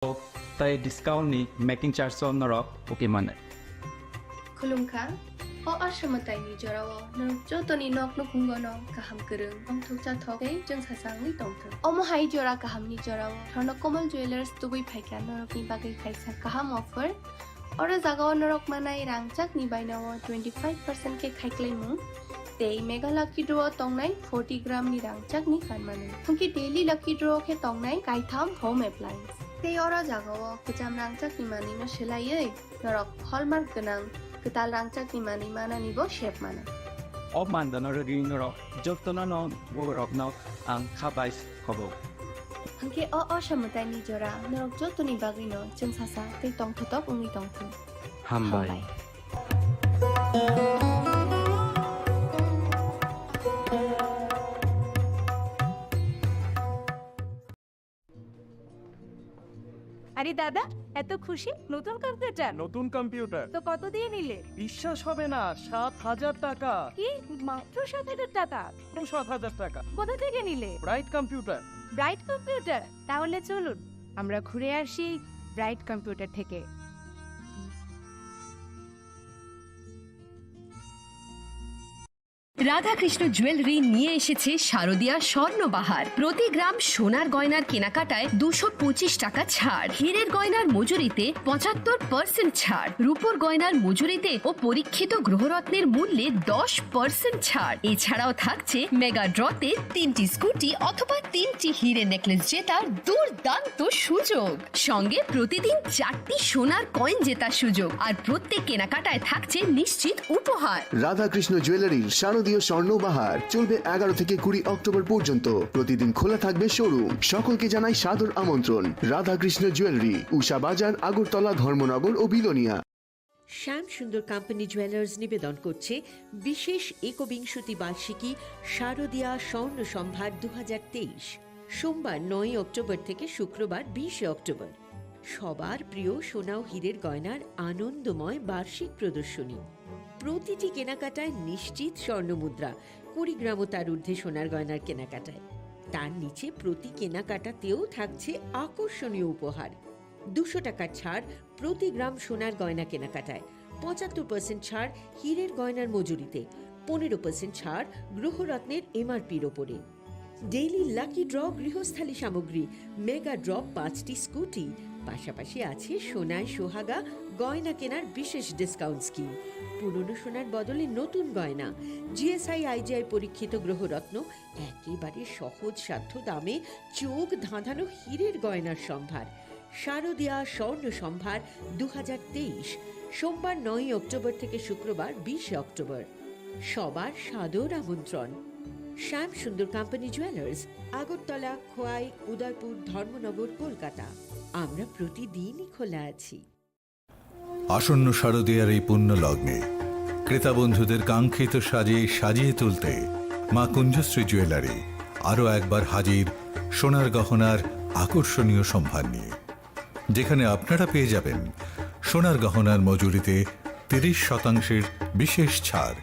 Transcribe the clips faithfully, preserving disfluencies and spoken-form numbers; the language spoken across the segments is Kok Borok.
Tei discount ni making charge o norok okay mano. Khulumkha, o Asha mwtaini jorao norok jotoni nok nukhungo no kaham kwrwng, tongthok chathok tei chwngsasa wngwi tongthok. Omo hai jora kahamni jorao Swarna Kamal Jewellers tubui phaikha norokni bagwi kaisa kaham offer. Oro jagao norok manai rangchakni bainao twenty five percent khe khaiklaimung tei Mega Lucky Draw o tongnai forty gram ni rangchakni kanmani. Hwnkhe Daily Lucky Draw o khe tongnai kaitham home appliance. Tei oro jagao kwcham rangchakni manwino swlaiwi norok hallmark gwnang kwtal rangchakni manwi manani bo sep mano. O mandano rwgwi norok jotono no borokno ang kha bai khobo. Hwnkhe o Asha mwtaini jora norok jotoni bagwino chwngsasa tei tongthotok wngwi tongthung. Hambai. Hambai. আরে দাদা, এত খুশি? নতুন কম্পিউটার? নতুন কম্পিউটার। তো কত দিয়ে নিলে? বিশ্বাস হবে না, সাত হাজার টাকা। কি? মাত্র সাত হাজার টাকা? মাত্র সাত হাজার টাকা। কোথা থেকে নিলে? Bright computer. Bright computer? তাহলে চলুন, আমরা ঘুরে আসি ব্রাইট কম্পিউটার থেকে। রাধাকৃষ্ণ জুয়েলারি নিয়ে এসেছে শারদিয়া স্বর্ণবাহার। প্রতি গ্রাম সোনার গয়নার কেনাকাটায় দুশো পঁচিশ টাকা ছাড়, হীরের গয়নার মজুরিতে পঁচাত্তর পার্সেন্ট ছাড়, রূপোর গয়নার মজুরিতে ও পরীক্ষিত গ্রহরত্নের মূল্যে দশ পার্সেন্ট ছাড়। এছাড়াও থাকছে মেগা ড্রতে তিনটি স্কুটি অথবা তিনটি হীরে নেকলেস জেতার দুর্দান্ত সুযোগ। সঙ্গে প্রতিদিন চারটি সোনার কয়েন জেতার সুযোগ, আর প্রত্যেক কেনাকাটায় থাকছে নিশ্চিত উপহার। রাধাকৃষ্ণ জুয়েলারির শারদীয় স্বর্ণ বাহার চলবে এগারো থেকে কুড়ি অক্টোবর পর্যন্ত। প্রতিদিন খোলা থাকবে শোরুম। সকলকে জানাই সাদর আমন্ত্রণ। রাধাকৃষ্ণ জুয়েলারি, উষা বাজার, আগরতলা, ধর্মনগর ও বিলোনিয়া। শ্যাম সুন্দর কোম্পানি জুয়েলার্স নিবেদন করছে বিশেষ একবিংশতি বার্ষিকী শারদীয়া স্বর্ণ সম্ভার দু হাজার তেইশ। সোমবার নয়ই অক্টোবর থেকে শুক্রবার বিশে অক্টোবর। সবার প্রিয় সোনা ও হীরের গয়নার আনন্দময় বার্ষিক প্রদর্শনী। প্রতিটি কেনাকাটায় নিশ্চিত স্বর্ণমুদ্রা, কুড়ি গ্রাম ও তার ঊর্ধ্বে সোনার গয়নার কেনাকাটায়। তার নিচে প্রতি কেনাকাটাতেও থাকছে আকর্ষণীয় উপহার। দুশো টাকার ছাড় প্রতি গ্রাম সোনার গয়না কেনাকাটায়, পঁচাত্তর পার্সেন্ট ছাড় হীরের গয়নার মজুরিতে, পনেরো পার্সেন্ট ছাড় গ্রহরত্নের এমআরপির ওপরে। ডেইলি লাকি ড্র গৃহস্থালী সামগ্রী, মেগা ড্র পাঁচটি স্কুটি, পাশাপাশি আছে সোনায় সোহাগা গয়না কেনার বিশেষ ডিসকাউন্ট স্কিম। পুরনো সোনার বদলে নতুন গয়না, জিএসআই আইজিআই পরীক্ষিত গ্রহরত্ন, একেবারে সহজসাধ্য দামে চোখ ধাঁধানো হীরের গয়নার সম্ভার। শারদীয়া স্বর্ণ সম্ভার দু হাজার তেইশ, সোমবার নয়ই অক্টোবর থেকে শুক্রবার বিশে অক্টোবর। সবার সাদর আমন্ত্রণ। শ্যাম সুন্দর কোম্পানি জুয়েলার্স, আগরতলা, খোয়াই, উদয়পুর, ধর্মনগর, কলকাতা। আমরা প্রতিদিনই খোলা আছি। আসন্ন শারদীয়ার এই পুণ্য লগ্নে ক্রেতা বন্ধুদের কাঙ্ক্ষিত সাজে সাজিয়ে তুলতে মা কুঞ্জশ্রী জুয়েলারি আরও একবার হাজির সোনার গহনার আকর্ষণীয় সম্ভার নিয়ে, যেখানে আপনারা পেয়ে যাবেন সোনার গহনার মজুরিতে তিরিশ শতাংশের বিশেষ ছাড়,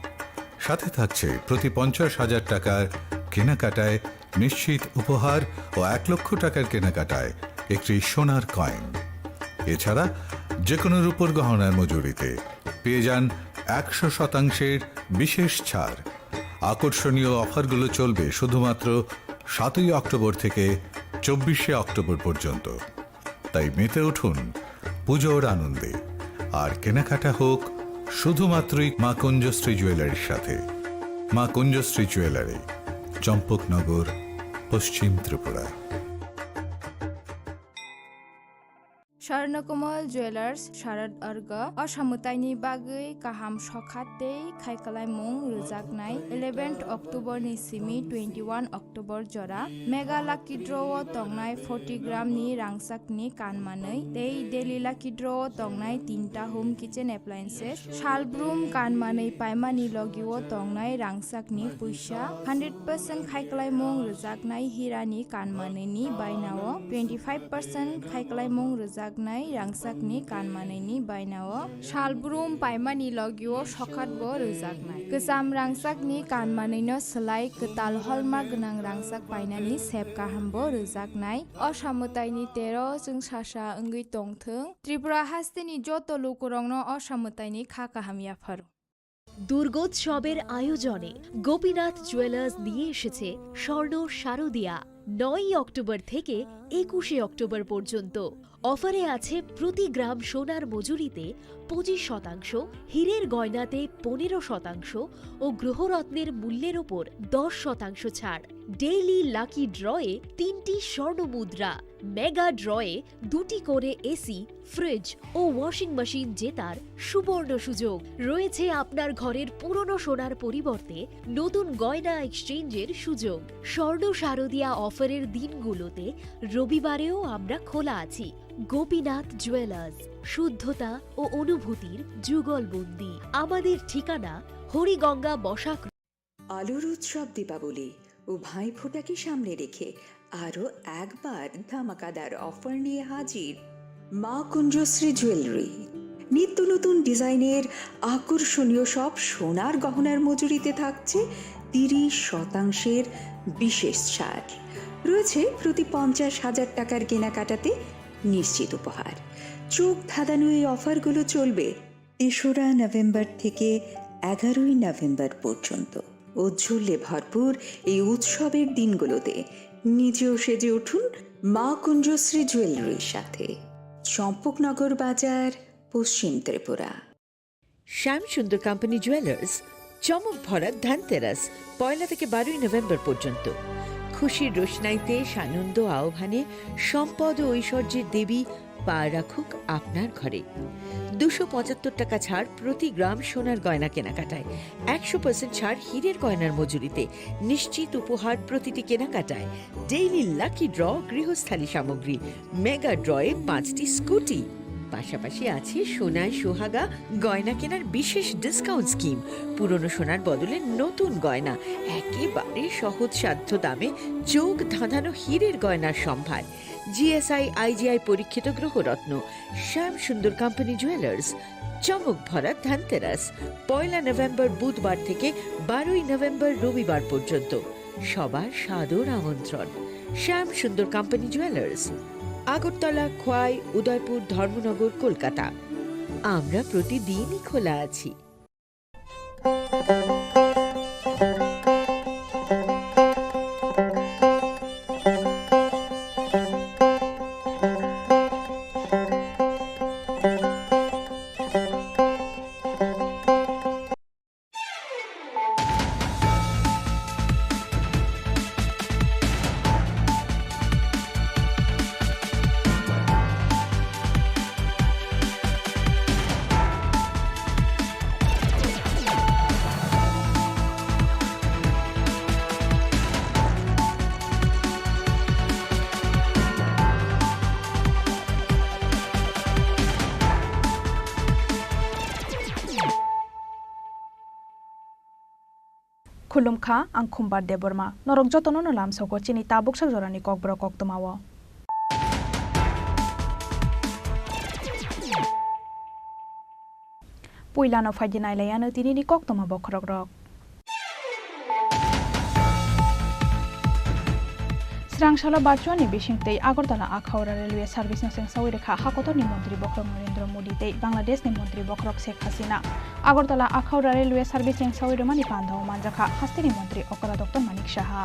সাথে থাকছে প্রতি পঞ্চাশ হাজার টাকার কেনাকাটায় নিশ্চিত উপহার ও এক লক্ষ টাকার কেনাকাটায় একটি সোনার কয়েন। এছাড়া যে কোনো রূপোর গহনার মজুরিতে পেয়ে যান একশো শতাংশের বিশেষ ছাড়। আকর্ষণীয় অফারগুলো চলবে শুধুমাত্র সাতই অক্টোবর থেকে চব্বিশে অক্টোবর পর্যন্ত। তাই মেতে উঠুন পুজোর আনন্দে, আর কেনাকাটা হোক শুধুমাত্রই মা কুঞ্জশ্রী জুয়েলারির সাথে। মা কুঞ্জশ্রী জুয়েলারি, চম্পকনগর, পশ্চিম ত্রিপুরা। স্বর্ণকমল জুয়েলার্স শারদ অর্ঘ অসমতায়নি বাগৈ kaham sokha tei khaikalaimung rwjaknai eleventh October ni simi twenty one October jora Mega Lucky Draw o tongnai forty gram ni rangchakni kanmanwi tei Daily Lucky Draw o tongnai tinta home kitchen appliances, salbrum kanmanwi paimani logi o tongnai rangchakni puisa, hundred percent khaikalaimung rwjaknai hirani kanmanwi ni bainao twenty five percent khaikalaimung rwjak rwjaknai rangchakni kanmanwini bainao salbrum paimani logio sokhatbo rwjaknai. Kwcham rangchakni kanmanwino swlai kwtal holma gwnang rangchak painani sep kahambo rwjaknai. O samwtaini tero chwngsasa wngwi tongthwng. Tripura hasteni joto lukurokno o samwtaini kha kaham yapharo. দুর্গোৎসবের আয়োজনে গোপীনাথ জুয়েলার্স নিয়ে এসেছে স্বর্ণ শারদিয়া। নয়ই অক্টোবর থেকে একুশে অক্টোবর পর্যন্ত অফারে আছে প্রতি গ্রাম সোনার মজুরিতে পঁচিশ শতাংশ, হীরের গয়নাতে পনেরো শতাংশ ও গ্রহরত্নের মূল্যের ওপর দশ শতাংশ ছাড়। ডেইলি লাকি ড্রয়ে তিনটি স্বর্ণ মুদ্রা, মেগা ড্রয়ে দুটি করে এসি, ফ্রিজ ও ওয়াশিং মেশিন জেতার সুবর্ণ সুযোগ। রয়েছে আপনার ঘরের পুরনো সোনার পরিবর্তে নতুন গয়না এক্সচেঞ্জের সুযোগ। স্বর্ণ শারদিয়া অফারের দিনগুলোতে রবিবারেও আমরা খোলা আছি। গোপীনাথ জুয়েলার্স, শুদ্ধতা ও অনুভূতির যুগলবন্দি। আমাদের ঠিকানা হরিগঙ্গা বসাক। আলোর উৎসব দীপাবলি ও ভাইফোঁটাকে সামনে রেখে আরও একবার ধামাকাদার অফার নিয়ে হাজির মা কুঞ্জশ্রী জুয়েলারি। নিত্য নতুন ডিজাইনের আকর্ষণীয় সব সোনার গহনার মজুরিতে থাকছে তিরিশ শতাংশের বিশেষ ছাড়। রয়েছে প্রতি পঞ্চাশ হাজার টাকার কেনাকাটাতে নিশ্চিত উপহার। চোখ ধাঁধানো এই অফারগুলো চলবে তেসরা নভেম্বর থেকে এগারোই নভেম্বর পর্যন্ত। ঔজ্জ্বল্যে ভরপুর এই উৎসবের দিনগুলোতে নিজেও সেজে উঠুন মা কুঞ্জশ্রী জুয়েলারির সাথে। চম্পকনগর বাজার, পশ্চিম ত্রিপুরা। শ্যাম সুন্দর কোম্পানি জুয়েলার্স, চমক ভরা ধনতেরাস, পয়লা থেকে বারোই নভেম্বর পর্যন্ত। খুশির রোশনাইতে সানন্দ আহ্বানে সম্পদ ও ঐশ্বর্যের দেবী পা রাখুক আপনার ঘরে। দুশো পঁচাত্তর টাকা ছাড় প্রতি গ্রাম সোনার গয়না কেনাকাটায়, একশো পার্সেন্ট ছাড় হীরের গয়নার মজুরিতে, নিশ্চিত উপহার প্রতিটি কেনাকাটায়, ডেইলি লাকি ড্র, গৃহস্থালী সামগ্রী, মেগা ড্রয়ে পাঁচটি স্কুটি। পাশাপাশি আছে সোনায় সোহাগা গয়না কেনার বিশেষ ডিসকাউন্ট স্কিম। পুরনো সোনার বদলে নতুন গয়না, একেবারে সহজসাধ্য দামে চোখ ধাঁধানো হীরের গয়নার সম্ভার। জিএসআই আইজিআই পরীক্ষিত গ্রহরত্ন। শ্যাম সুন্দর কোম্পানি জুয়েলার্স, চমক ভরা ধনতেরাস, পয়লা নভেম্বর বুধবার থেকে বারোই নভেম্বর রবিবার পর্যন্ত। সবার সাদর আমন্ত্রণ। শ্যাম সুন্দর কোম্পানি জুয়েলার্স, আগরতলা, খোয়াই, উদয়পুর, ধর্মনগর, কলকাতা। আমরা প্রতিদিনই খোলা আছি। Khulumkha, ang Khumbar Debbarma. Norok jotono no lamsogo chini tabuksa jorani kokborok koktwmao. Puilano phaidi nailaiano tinini koktwma bokhorokrok. Srangsalo Bachuani bisingtwi Agartala Akhaura Railway Service no chengsawi rwkha hakotorni montri bokhorok Narendra Modi tei Bangladeshni montri bokhorok Sheikh Hasina. Agartala Akhaura Railway Service chengsawi rwmani pandao manjakha hasteni montri Okra Doctor Manik Saha.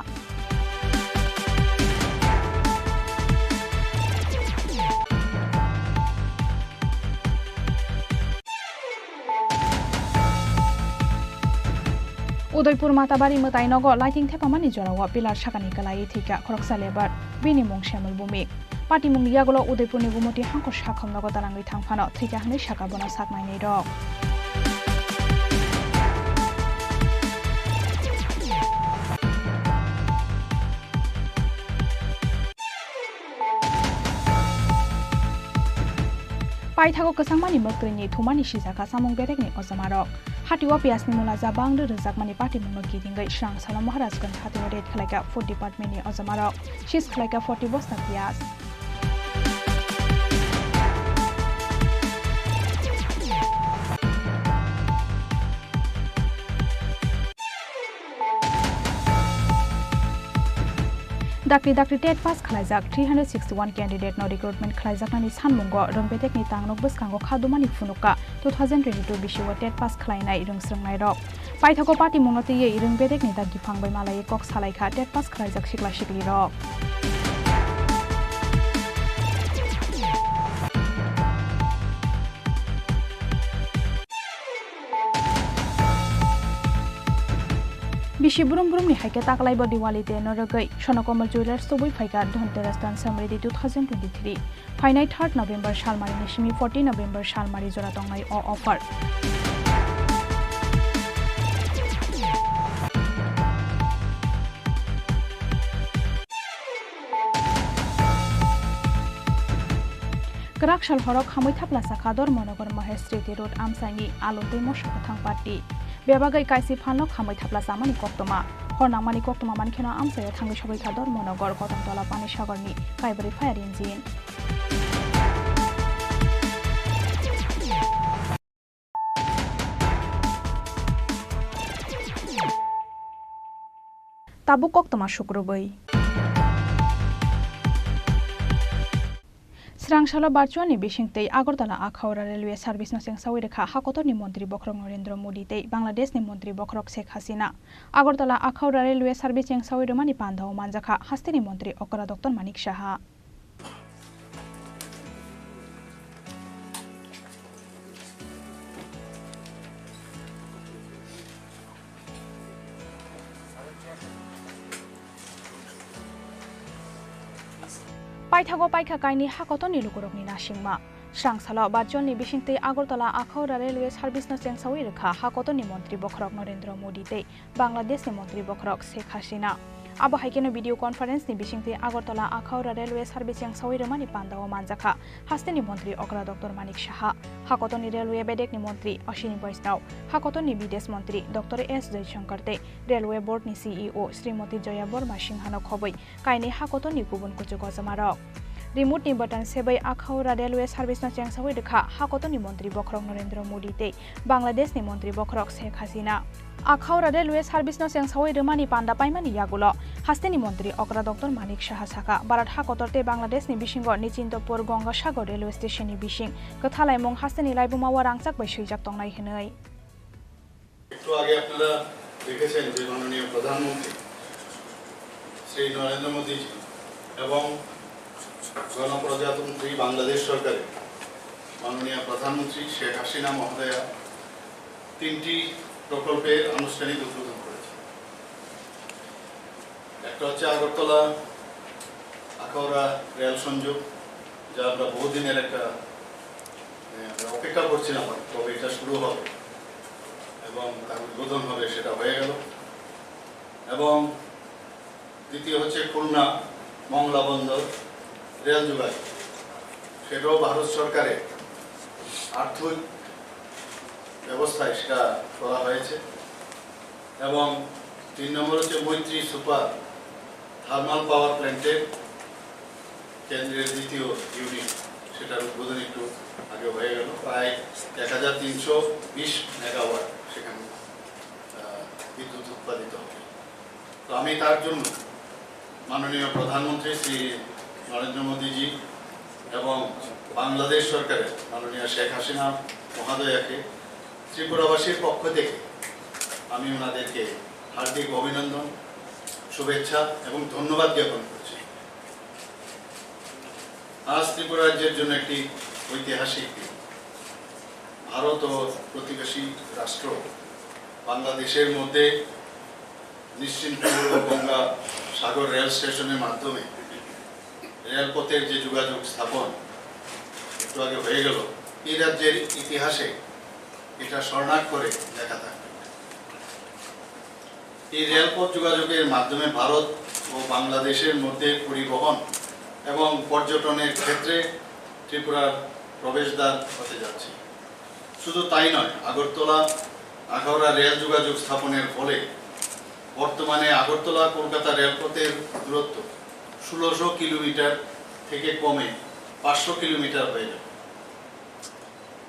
Udaipur Matabari mwtai nogo lighting thepamani jorao pillar sakani kwlaiwi thwikha khoroksa labour, bini mung Shyamul Bhumik. Patimungni yagulo Udaipurni Gumoti hangkor sakhom nogo dalangwi thang phano thwikha hwnwi sakha bono saknainai rok. Paithago kwchangmani mwktwini thumani sijakha samung bedekni ojomarok. Hatio piyajni mula ja bangdwk rwjakmani patimungno kitingwi Srangsalo Maharajganj hatio raid khlaikha food departmentni ojomarok. Seize khlaikha forty bosta piyaj. Dakti dakti TET pass khlaijak three hundred sixty one candidate no recruitment khlaijaknani sanmungo rwng bedekni tangnok bwskango kha dumani phunukha two thousand twenty two bisingo TET pass khlainai rwng srwngnairok. Paithago patimungno twiwi rwng bedekni dagi phang bai malaiwi kok salaikha TET pass khlaijak sikla siklirok. Bisi brum brumni hai khe taklaibo Diwali de no rwgwi Sonokomal Jewellers tubui phaikha Dhanteras dan Samriddhi two thousand twenty three. Phainai third November salmari ni simi fourteen November salmari jora tongnai o offer. Kwrak sal horo khamwi thapla sakha Dharmanagar Mahesh Triti Road amchaini alu tei moso kwthang party. Bebagwi kaisi phalno khamwi thapla chamani koktwma. Hor nangmani koktwma mankheno amchaio thangwi sogwi kha Dharmanagar Kotomtola Panisagarni Kaibrwi Fire Engine. Tabuk koktwma sukrubwi. Srangsalo virtual ni bising tei Agartala Akhaura Railway Service no chengsawi rwkha hakotorni montri bokhorok Narendra Modi tei Bangladesh ni montri bokhorok Sheikh Hasina. Agartala Akhaura Railway Service chengsawi rwmani pandao manjakha hasteni montri okra Doctor Manik Saha. Paithago paikha kaini hakotorni lukurokni nasingma. Srangsalo virtual ni bisingtwi Agartala Akhaura Railway Service no chengsawi rwkha hakotorni montri bokhorok Narendra Modi tei Bangladesh ni montri bokhorok Sheikh Hasina. Abo hai kheno video conference ni bisingtwi Agartala Akhaura Railway Service chengsawi rwmani pandao manjakha hasteni montri okra Doctor Manik Saha, hakotorni railway bedekni montri Ashwini Vaishnaw, hakotorni bidesh montri Doctor S Jaishankar tei railway board ni C E O Srimoti Joya Borma Singhano khobwi kainwi hakotorni kubun kuchuk kochomarok. Remote ni button sebwi Akhaura Railway Service no chengsawi rwkha hakotorni montri bokhorok Narendra Modi tei Bangladesh ni montri bokhorok Sheikh Hasina. Akhaura Railway Service no chengsawi rwmani panda paimani yagulo hasteni montri okra Doctor Manik Saha sakha, Bharat hakotor tei Bangladesh ni bisingo Nichintapur Gangasagar Railway Station ni bising kwthalaimung hasteni laibuma o rangchak bai swijak tongnai hwnwi. একটু আগে আপনারা দেখেছেন যে মাননীয় প্রধানমন্ত্রী শ্রী নরেন্দ্র মোদীজি এবং গণপ্রজাতন্ত্রী বাংলাদেশ সরকারের মাননীয় প্রধানমন্ত্রী শেখ হাসিনা মহোদয়া তিনটি প্রকল্পের আনুষ্ঠানিক উদ্বোধন করেছেন। একটা হচ্ছে আগরতলা আখাউড়া রেল সংযোগ, যা আমরা বহুদিনের একটা, এ, আমরা অপেক্ষা করছিলাম, কবে এটা শুরু হবে, এবং তার উদ্বোধন হবে, সেটা হয়ে গেল। এবং দ্বিতীয় হচ্ছে খুলনা মংলা বন্দর রেল যোগাযোগ, সেটাও ভারত সরকারের আর্থিক ব্যবস্থায় সেটা করা হয়েছে। এবং তিন নম্বর হচ্ছে মৈত্রী সুপার থার্মাল পাওয়ার প্ল্যান্টের কেন্দ্রের দ্বিতীয় ইউনিট, সেটার উদ্বোধন একটু আগে হয়ে গেল। প্রায় এক হাজার তিনশো বিশ মেগাওয়াট সেখানে, আহ, বিদ্যুৎ উৎপাদিত হবে। তো আমি তার জন্য মাননীয় প্রধানমন্ত্রী শ্রী নরেন্দ্র মোদীজি এবং বাংলাদেশ সরকারের মাননীয় শেখ হাসিনা মহোদয়াকে ত্রিপুরাবাসীর পক্ষ থেকে আমি ওনাদেরকে হার্দিক অভিনন্দন, শুভেচ্ছা এবং ধন্যবাদ জ্ঞাপন করছি। আজ ত্রিপুরা রাজ্যের জন্য একটি ঐতিহাসিক দিন। ভারত ও প্রতিবেশী রাষ্ট্র বাংলাদেশের মধ্যে নিশ্চিন্তপুর ও গঙ্গা সাগর রেল স্টেশনের মাধ্যমে রেলপথের যে যোগাযোগ স্থাপন একটু আগে হয়ে গেল, এই রাজ্যের ইতিহাসে এটা স্বর্ণাক্ষরে লেখা থাকবে। এই রেলপথ যোগাযোগের মাধ্যমে ভারত ও বাংলাদেশের মধ্যে পরিবহন এবং পর্যটনের ক্ষেত্রে ত্রিপুরার প্রবেশদ্বার হতে যাচ্ছে। শুধু তাই নয়, আগরতলা আখাউড়া রেল যোগাযোগ স্থাপনের ফলে বর্তমানে আগরতলা কলকাতা রেলপথের দূরত্ব ষোলোশো কিলোমিটার থেকে কমে পাঁচশো কিলোমিটার হয়ে যাবে।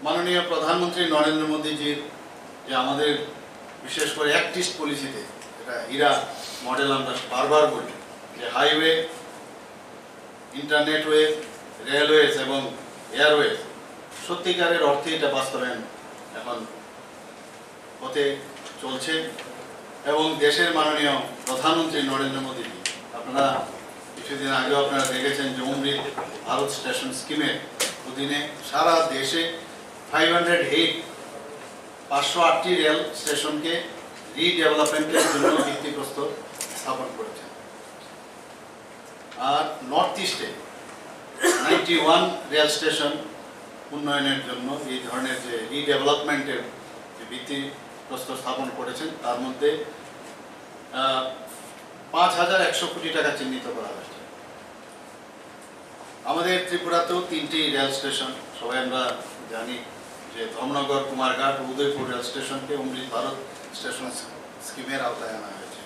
মাননীয় প্রধানমন্ত্রী নরেন্দ্র মোদীজির যে আমাদের বিশেষ করে অ্যাক্ট ইস্ট পলিসিতে, এটা হীরা মডেল আমরা বারবার বলি, যে হাইওয়ে, ইন্টারনেট ওয়ে, রেলওয়েজ এবং এয়ারওয়েজ সত্যিকারের অর্থে এটা বাস্তবায়ন এখন হতে চলছে এবং দেশের মাননীয় প্রধানমন্ত্রী নরেন্দ্র মোদীজি, আপনারা কিছুদিন আগেও আপনারা দেখেছেন যে অমৃত ভারত স্টেশন স্কিমের অধীনে সারা দেশে ফাইভ হান্ড্রেড এইট, পাঁচশো আটটি রেল স্টেশনকে রিডেভেলপমেন্টের জন্য ভিত্তিপ্রস্তর স্থাপন করেছেন। আর নর্থ ইস্টে নাইনটি ওয়ান রেল স্টেশন উন্নয়নের জন্য এই ধরনের যে রিডেভেলপমেন্টের যে ভিত্তিপ্রস্তর স্থাপন করেছেন, তার মধ্যে আহ, পাঁচ হাজার একশো কোটি টাকা চিহ্নিত করা হয়েছে। আমাদের ত্রিপুরাতেও তিনটি রেল স্টেশন, সবাই আমরা জানি যে ধর্মনগর, কুমারঘাট, উদয়পুর রেল স্টেশনকে অমৃত ভারত স্টেশন স্কিমের আওতায় আনা হয়েছে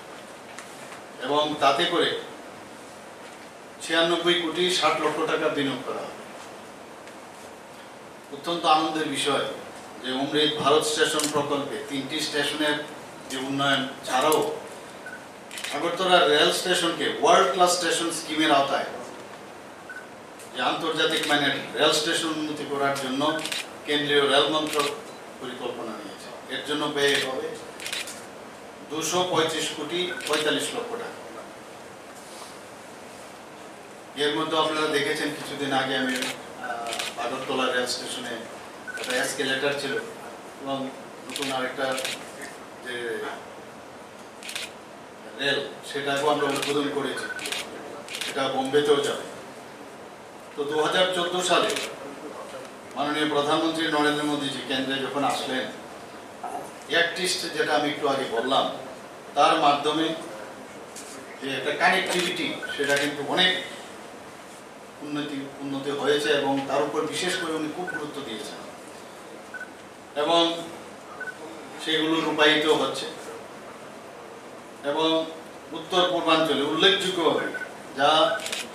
এবং তাতে করে ছিয়ানব্বই কোটি ষাট লক্ষ টাকা বিনিয়োগ করা হবে। অত্যন্ত আনন্দের বিষয় যে অমৃত ভারত স্টেশন প্রকল্পে তিনটি স্টেশনের যে উন্নয়ন ছাড়াও আগরতলা রেল স্টেশনকে ওয়ার্ল্ড ক্লাস স্টেশন স্কিমের আওতায় যে আন্তর্জাতিক মানের রেল স্টেশন উন্নতি করার জন্য কেন্দ্রীয় রেল মন্ত্রক পরিকল্পনা নিয়েছে। এর জন্য ব্যয় হবে দুশো পঁয়ত্রিশ কোটি পঁয়তাল্লিশ লক্ষ টাকা। এর মধ্যে আপনারা দেখেছেন কিছুদিন আগে আমি আহ, আগরতলা রেল স্টেশনে একটা এসকেলেটর ছিল এবং নতুন আরেকটা যে রেল, সেটাকেও আমরা উদ্বোধন করেছি, সেটা বোম্বেতেও যাবে। তো দু হাজার চোদ্দ সালে মাননীয় প্রধানমন্ত্রী নরেন্দ্র মোদীজি কেন্দ্রে যখন আসলেন, অ্যাক্ট ইস্ট যেটা আমি একটু আগে বললাম, তার মাধ্যমে যে একটা কানেক্টিভিটি, সেটা কিন্তু অনেক উন্নতি উন্নতি হয়েছে এবং তার উপর বিশেষ করে উনি খুব গুরুত্ব দিয়েছেন এবং সেগুলো রূপায়িত হচ্ছে এবং উত্তর পূর্বাঞ্চলে উল্লেখযোগ্যভাবে যা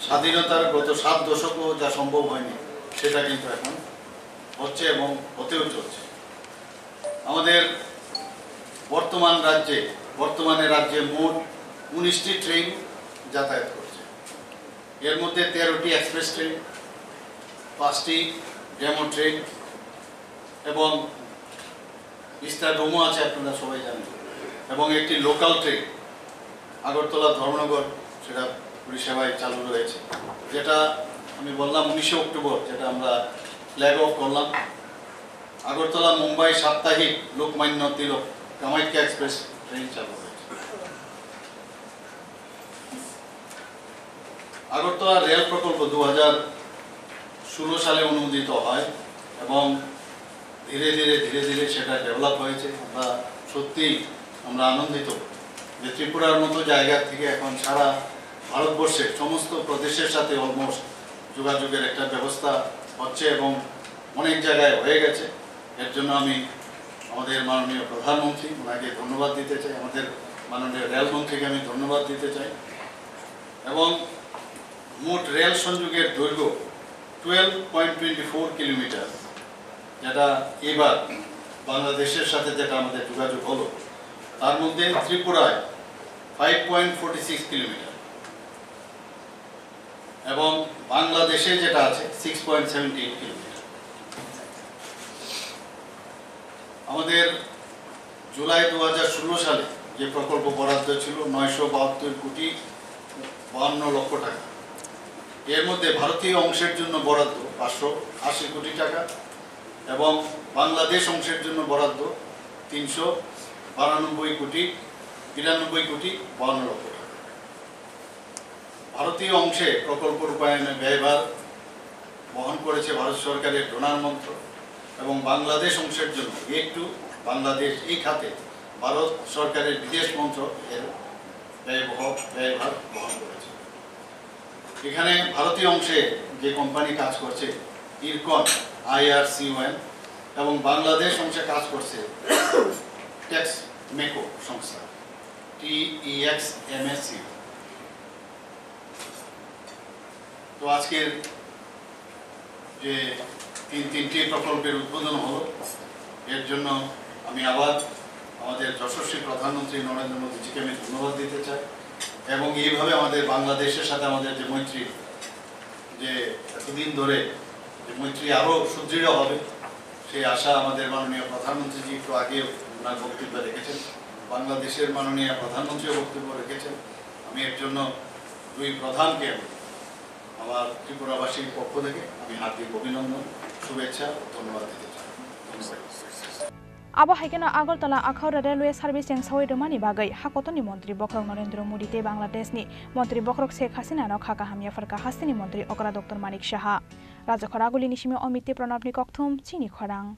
স্বাধীনতার গত সাত দশকও যা সম্ভব হয়নি, সেটা কিন্তু এখন হচ্ছে এবং হতেও চলছে। আমাদের বর্তমান রাজ্যে বর্তমানে রাজ্যে মোট উনিশটি ট্রেন যাতায়াত করছে। এর মধ্যে তেরোটি এক্সপ্রেস ট্রেন, পাঁচটি ডেমো ট্রেন এবং বিস্তার ডোমো আছে, আপনারা সবাই জানেন, এবং একটি লোকাল ট্রেন আগরতলা ধর্মনগর, সেটা পরিষেবায় চালু রয়েছে, যেটা আমি বললাম উনিশে অক্টোবর যেটা আমরা ফ্ল্যাগ অফ করলাম। আগরতলা মুম্বাই সাপ্তাহিক লোকমান্য তিলক কামাখ্যা এক্সপ্রেস ট্রেন চালু হয়েছে। আগরতলা রেল প্রকল্প দু হাজার ষোলো সালে অনুমোদিত হয় এবং ধীরে ধীরে ধীরে ধীরে সেটা ডেভেলপ হয়েছে। আমরা সত্যিই আমরা আনন্দিত যে ত্রিপুরার মতো জায়গা থেকে এখন সারা ভারতবর্ষের সমস্ত প্রদেশের সাথে অলমোস্ট যোগাযোগের একটা ব্যবস্থা হচ্ছে এবং অনেক জায়গায় হয়ে গেছে। এর জন্য আমি আমাদের মাননীয় প্রধানমন্ত্রী ওনাকে ধন্যবাদ দিতে চাই, আমাদের মাননীয় রেলমন্ত্রীকে আমি ধন্যবাদ দিতে চাই। এবং মোট রেল সংযোগের দৈর্ঘ্য twelve point twenty four kilometre, যেটা এবার বাংলাদেশের সাথে যেটা আমাদের যোগাযোগ হলো, তার মধ্যে ত্রিপুরায় five point forty six kilometre এবং বাংলাদেশে যেটা আছে six point seventy eight kilometre. আমাদের জুলাই দু হাজার ষোলো সালে যে প্রকল্প বরাদ্দ ছিল নয়শো বাহাত্তর কোটি বাহান্ন লক্ষ টাকা, এর মধ্যে ভারতীয় অংশের জন্য বরাদ্দ পাঁচশো আশি কোটি টাকা এবং বাংলাদেশ অংশের জন্য বরাদ্দ তিনশো বারানব্বই কোটি বিরানব্বই কোটি বাহান্ন লক্ষ টাকা। ভারতীয় অংশে প্রকল্প রূপায়ণে ব্যয়ভার বহন করেছে ভারত সরকারের ডোনার মন্ত্রক এবং বাংলাদেশ অংশের জন্য গেট টু বাংলাদেশ এই খাতে ভারত সরকারের বিদেশ মন্ত্রক এর ব্যয়বহ-, ব্যয়ভার বহন করেছে। এখানে ভারতীয় অংশে যে কোম্পানি কাজ করছে ইরকন আইআরসিওএম এবং বাংলাদেশ অংশে কাজ করছে টেক্স মেকো সংস্থা, টিইএক্স এমএসসি। তো আজকের যে তিন তিনটি প্রকল্পের উদ্বোধন হলো, এর জন্য আমি আবার আমাদের যশস্বী প্রধানমন্ত্রী নরেন্দ্র মোদীজিকে আমি ধন্যবাদ দিতে চাই। এবং এইভাবে আমাদের বাংলাদেশের সাথে আমাদের যে মৈত্রী, যে এতদিন ধরে যে মৈত্রী আরও সুদৃঢ় হবে, সেই আশা আমাদের মাননীয় প্রধানমন্ত্রীজি একটু আগে ওনার বক্তব্য রেখেছেন, বাংলাদেশের মাননীয় প্রধানমন্ত্রীও বক্তব্য রেখেছেন। আমি এর জন্য দুই প্রধানকে আমি আমার ত্রিপুরাবাসীর পক্ষ থেকে আমি হার্দিক অভিনন্দন, শুভেচ্ছা ও ধন্যবাদ দিতে চাই। ধন্যবাদ। Abo hai kheno Agartala Akhaura railway service chengsaui rwmani bagwi ha kotorni montri bokhorok Narendra Modi tei Bangladeshni montri bokhorok Sheikh Hasinano kha kaham yapharkha hasteni montri okra Doctor Manik Saha. Rajakhor Agulini simi Omit tei Pranabni kokthum chini khorang.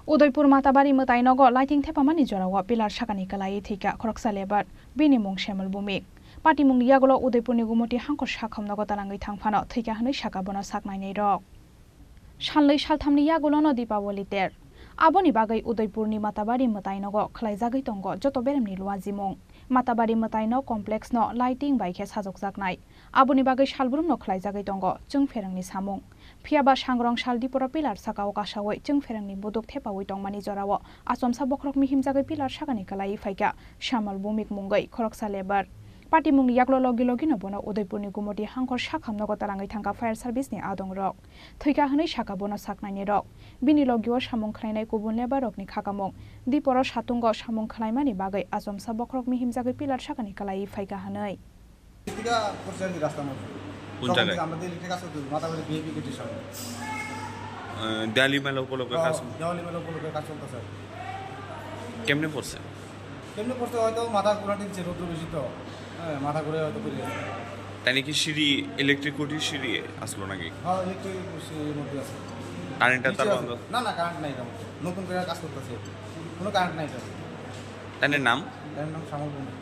Udaipur Matabari mwtai nogo lighting thepamani jorao pillar sakani kwlaiwi thwikha khoroksa labour, bini mung Shemal Bhumik. Patimungni yagulo Udaipurni Gumoti hangkor sakham nogo talangwi thang phano thwikha hwnwi sakha bono saknainairok. Salnwi salthamni yagulono Dipawali ter. Aboni bagwi Udaipurni Matabari mwtai nogo khwlaijagwi tongo joto beremni luajimung. Matabari mwtai no complex no lighting bai khe sajokjaknai. Aboni bagwi salbrumno khwlaijagwi tongo chwngpherangni samung. Phiya ba sangrong sal diporo pillar sakao kasaui chwngpherangni buduk thepaui tongmani jorao achomsa bokhorok mihimjagwi pillar sakani kwlaiwi phaikha Shemal Bhumik mungwi khoroksa labour. Patimungni yagulo logi logino bono Udaipurni Gumoti hangkor sakham nogo talangwi thangkha fire service ni adongrok. Thwikha hwnwi sakha bono saknainirok. Bini logio samung khwlainai kubun labour rokni khakamung. Diporo satungo samung khwlaimani bagwi achomsa bokhorok mihimjagwi pillar sakani kwlaiwi phaikha hwnwi. ইলেকট্রিকা পড়ছে আর কি রাস্তার মধ্যে। কোন তখন জায়গায়? থেকে আমরা তো ইলেকট্রিক আসতে মাথা করে বিএপি গেটের সামনে। আহ, দেওয়ালি মেলা উপলক্ষে কাজ। হ্যাঁ, দেওয়ালি মেলা উপলক্ষে কাজ চলতেছে আর কি। কেমনে পড়ছে? কেমনে পড়ছে হয়তো মাথা ঘুরাতে দিচ্ছে, রৌদ্র বেশি তো। হ্যাঁ, মাথা ঘুরে হয়তো পড়ে গেছে। তাই নাকি সিঁড়ি, ইলেকট্রিক খুঁটির সিঁড়ি আসলো নাকি? হ্যাঁ, ইলেকট্রিক সিঁড়ির মধ্যে আছে। কারেন্টটা নিচে তার আছে। বন্ধ? না, না, কারেন্ট নাই এটার মধ্যে। নতুন করে কাজ করতেছে। কোনো কারেন্ট নাই এটার। তাই নাম? তার নাম শ্যামল বণিক।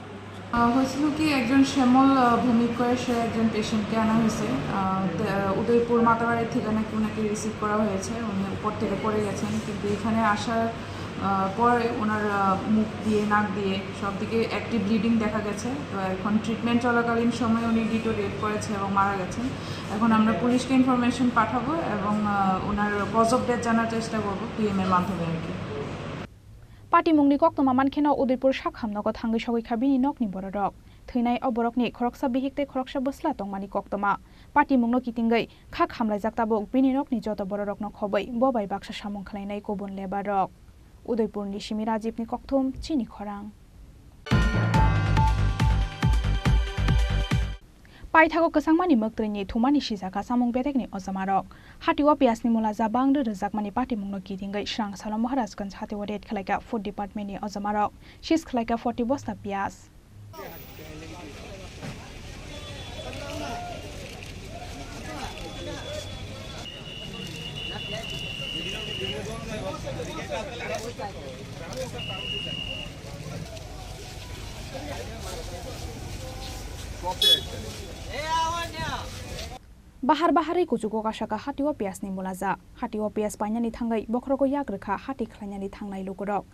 আহ, হয়েছিল কি, একজন শ্যামল, আহ, ভৌমিক করে সে একজন পেশেন্টকে আনা হয়েছে। আহ, তে, আহ, উদয়পুর মাতাবাড়ি থেকে নাকি ওনাকে রিসিভ করা হয়েছে। উনি উপর থেকে পড়ে গেছেন, কিন্তু এখানে আসার, আহ, পরে ওনার, আহ, মুখ দিয়ে, নাক দিয়ে সব দিকে অ্যাক্টিভ ব্লিডিং দেখা গেছে। তো এখন ট্রিটমেন্ট চলাকালীন সময়ে উনি ডিটোরিয়েট করেছে এবং মারা গেছেন। এখন আমরা পুলিশকে ইনফরমেশন পাঠাবো এবং, আহ, ওনার কজ অফ ডেথ জানার চেষ্টা করবো পিএম এর মাধ্যমে আর কি। Patimungni koktwma mankheno Udaipur sakham nogo thangwi sogwi kha bini nokni bororok. Thwinai o borokni khoroksa bihik tei khoroksa bwsla tongmani koktwma. Patimungno kitingwi kha khamlaijak tabuk bini nokni joto bororokno khobwi bo bai baksa samung khlainai kubun labour rok. Udaipurni simi Rajibni kokthum chini khorang. Paithago kwchangmani mwktwini thumani sijakha chamung bedekni ojamarok. Hatio piyajni mulaja bangri rwjakmani patimungno kitingwi swrang salo Maharajganj hatio raid khlaikha food departmentni ojamarok. Seize khlaikha forty bosta piyaj. Bahar baharwi kuchugo kasaka hatio piyajni mulaja. Hatio piyaj painani thangwi bokhorogo yak rwkha hati khlainani thangnai lukurok.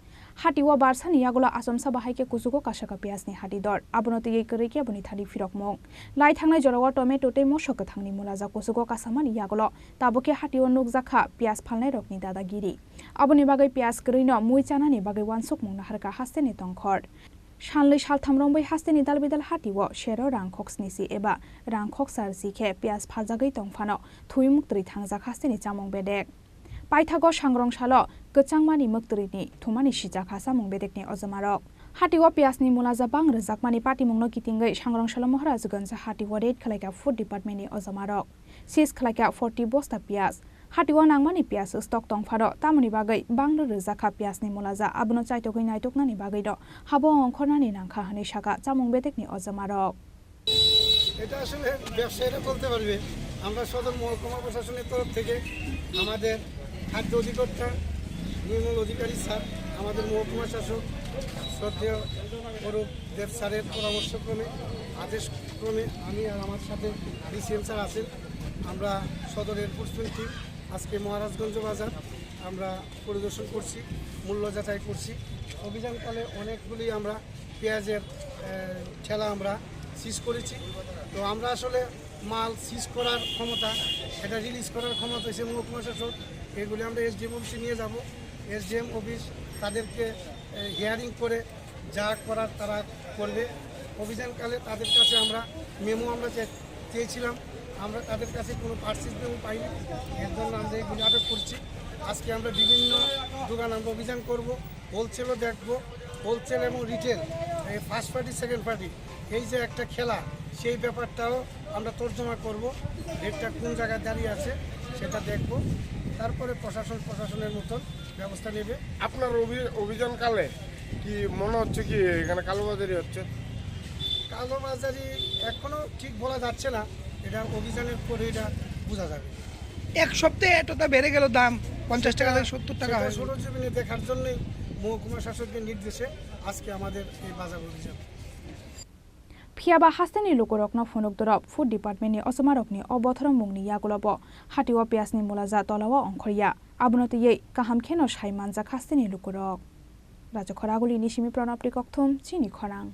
Hatio barsani yagulo achomsa bahai khe kuchugo kasaka piyajni hati dor. Abono twiwi kwrwi khe boni thani phirokmung. Lai thangnai jorao tomato tei moso kwthangni mulaja kuchugo kasamani yagulo tabuk khe hatio nukjakha piyaj phalnairokni dadagiri. Aboni bagwi piyaj kwrwino mui chanani bagwi uansukmung naharkha hasteni tongkhor. Salnwi saltham romwi hasteni dalbidal hatio sero rang khoksnisi eba rang khoksa rwsi khe piyaj phaljagwi tongphano thwi muktwrwi thangjak hasteni chamung bedek. Paithago sangrong salo kwchangmani muktwrwini thumani sijakha chamung bedekni ojamarok. Hatio piyajni mulaja bang rwjakmani patimungno kitingwi sangrong salo Maharajganj hatio raid khlaikha food departmentni ojamarok. Seize khlaikha forty bosta piyaj. Hatio nangmani piyaj stock tongphano tamoni bagwi bangno rwjakha piyajni mulaja, abono chaitogwi naituknani bagwino habo ongkhornani nangkha hwnwi sakha chamung bedekni ojamarok. এটা আসলে ব্যবসায়ীরা বলতে পারবে। আমরা সদর মহকুমা প্রশাসনের তরফ থেকে আমাদের খাদ্য অধিকর্তা নির্মল অধিকারী স্যার, আমাদের মহকুমা শাসক শ্রদ্ধেয় অরূপ দেব স্যারের পরামর্শক্রমে, আদেশক্রমে আমি আর আমার সাথে ডিসিএম স্যার আছেন, আমরা সদর এনফোর্সমেন্ট টিম আজকে মহারাজগঞ্জ বাজার আমরা পরিদর্শন করছি, মূল্য যাচাই করছি। অভিযানকালে অনেকগুলি আমরা পেঁয়াজের, আহ, ঠেলা আমরা সিজ করেছি। তো আমরা আসলে মাল সিজ করার ক্ষমতা, এটা রিলিজ করার ক্ষমতা হচ্ছে মহকুমা শাসক। এগুলি আমরা এসডিএম অফিসে নিয়ে যাব। এসডিএম অফিস তাদেরকে হিয়ারিং করে যা করার তারা করবে। অভিযানকালে তাদের কাছে আমরা মেমো আমরা চে-, চেয়েছিলাম, আমরা তাদের কাছে কোনো পার্সেস মেমো পাইনি। এর জন্য আমরা এইগুলি আটক করছি। আজকে আমরা বিভিন্ন দোকান আমরা অভিযান করব, হোলসেলও দেখব, হোলসেল এবং রিটেল, এই ফার্স্ট পার্টি, সেকেন্ড পার্টি, এই যে একটা খেলা, সেই ব্যাপারটাও আমরা তর্জমা করব। রেটটা কোন জায়গায় দাঁড়িয়ে আছে সেটা দেখব, তারপরে প্রশাসন প্রশাসনের মতন ব্যবস্থা নেবে। আপনার অভি-, অভিযানকালে কি মনে হচ্ছে কি এখানে কালোবাজারি হচ্ছে? কালোবাজারি এখনো ঠিক বলা যাচ্ছে না, এটা অভিযানের পরে এটা বোঝা যাবে। এক সপ্তাহে এতটা বেড়ে গেল দাম, পঞ্চাশ টাকা থেকে সত্তর টাকা সেটা হয়ে গেল। সরজমিনে দেখার জন্যই মহকুমা শাসকের নির্দেশে আজকে আমাদের এই বাজার অভিযান। Phiya ba hasteni lukurokno phunuk dorop food department ni osomarokni o bothoromungni yagulobo hatio piyajni mulaja tolao ongkhorya. Abono twiwi kaham kheno sai manjak hasteni lukurok. Rajakhor Aguli ni simi Pranab Rikokthum, Chini Khorang.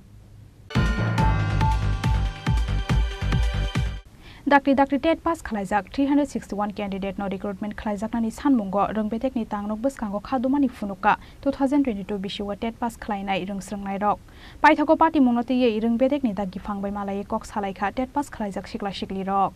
Dakti dakti TET pass khwlaijak three hundred sixty-one candidate no recruitment khwlaijaknani sanmungo rwng bedekni tangnok bwskango kha dumani phunukha two thousand twenty-two bisingo TET pass khwlainai rwng swrwngnairok. Paithago patimungno twiwi rwng bedekni dagi phang bai malaiwi kok salaikha TET pass khwlaijak sikla siklirok.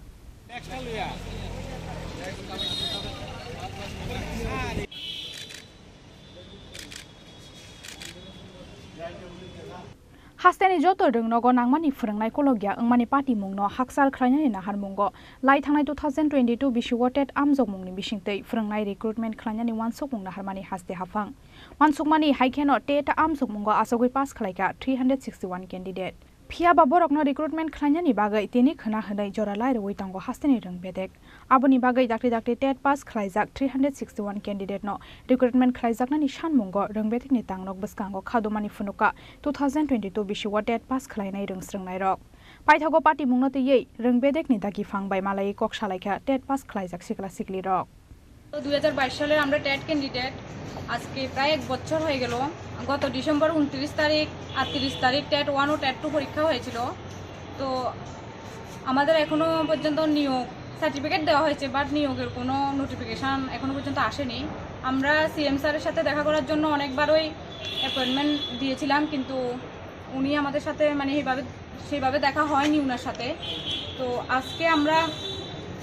Hasteni joto rwngnogo nangmani phwrwngnai kolokya wngmani patimungno hakchal khwlainani naharmungo lai thangnai two thousand twenty-two bisingo TET amjokmungni bisingtwi phwrwngnai recruitment khwlainani uansukmung naharmani haste haphang. Uansukmani hai kheno TET amjokmungo achugwi pass khwlaikha three hundred sixty-one candidate. Phiya ba borokno recruitment khwlainani bagwi tini khwna hwnwi jora lai rwui tongo hasteni rwng bedek. Aboni bagwi dakti dakti TET pass khwlaijak three hundred sixty-one candidate no recruitment khwlaijaknani sanmungo rwng bedekni tangnok bwskango kha dumani phunukha two thousand twenty-two bisingo TET pass khwlainai rwng swrwngnairok. Paithago patimungno twiwi rwng bedekni dagi phang bai malaiwi kok salaikha TET pass khwlaijak sikla siklirok. তো দুই হাজার বাইশ সালের আমরা TET candidate. আজকে প্রায় এক বছর হয়ে গেল। গত ডিসেম্বর ঊনত্রিশ তারিখ, আটত্রিশ তারিখ টেট ওয়ান ও টেট টু পরীক্ষা হয়েছিল। তো আমাদের এখনো পর্যন্ত নিয়োগ সার্টিফিকেট দেওয়া হয়েছে, বাট নিয়োগের কোনো নোটিফিকেশন এখনো পর্যন্ত আসেনি। আমরা সিএম স্যারের সাথে দেখা করার জন্য অনেকবারই অ্যাপয়েন্টমেন্ট দিয়েছিলাম, কিন্তু উনি আমাদের সাথে মানে এইভাবে, সেইভাবে দেখা হয়নি ওনার সাথে। তো আজকে আমরা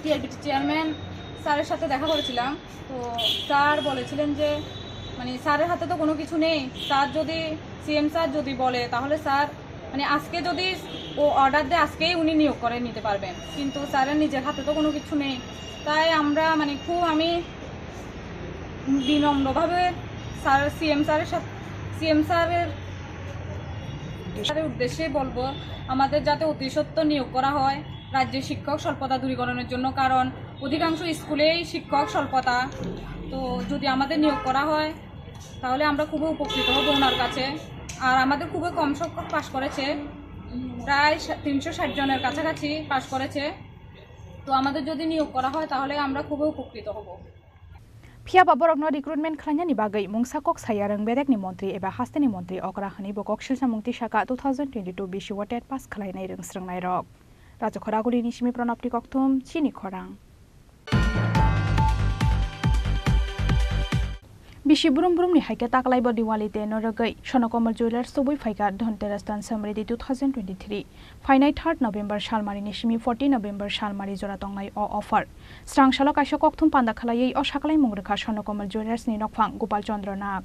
টিআরবিটি চেয়ারম্যান স্যারের সাথে দেখা করেছিলাম। তো স্যার বলেছিলেন যে মানে স্যারের হাতে তো কোনো কিছু নেই, স্যার যদি, সিএম স্যার যদি বলে, তাহলে স্যার মানে আজকে যদি ও অর্ডার দেয়, আজকেই উনি নিয়োগ করে নিতে পারবেন, কিন্তু স্যারের নিজের হাতে তো কোনো কিছু নেই। তাই আমরা মানে খুব, আমি বিনম্রভাবে স্যার, সিএম স্যারের সাথে, সিএম স্যারের, স্যারের উদ্দেশ্যে বলবো, আমাদের যাতে অতি সত্বর নিয়োগ করা হয় রাজ্যে শিক্ষক স্বল্পতা দূরীকরণের জন্য, কারণ অধিকাংশ স্কুলেই শিক্ষক স্বল্পতা। তো যদি আমাদের নিয়োগ করা হয়, তাহলে আমরা খুবই উপকৃত হব ওনার কাছে। আর আমাদের খুবই কম সংখ্যক পাশ করেছে, প্রায় সা-, তিনশো ষাট জনের কাছাকাছি পাশ করেছে। তো আমাদের যদি নিয়োগ করা হয়, তাহলে আমরা খুবই উপকৃত হব। Phiya ba borokno recruitment khwlainani bagwi mungsa kok saya rwng bedekni montri eba hasteni montri okra hwnwi bo kok silsamung tisaka two thousand twenty-two bisingo TET pass khwlainai rwng swrwngnairok. Rajakhor Aguli ni simi Pranab Rikokthum, Chini Khorang. Bisi brum brumni hai khe taklaibo Diwali day no rwgwi Swarnakomal Jewellers tubui phaikha Dhanteras dan Samriddhi two thousand twenty-three. Phainai third November salmari ni simi fourteen November salmari jora tongnai o offer. Srang salo kaisa kokthum panda khwlaiwi o saklaimung rwkha Swarnakomal Jewellers ni nokphang Gopal Chandra Nag.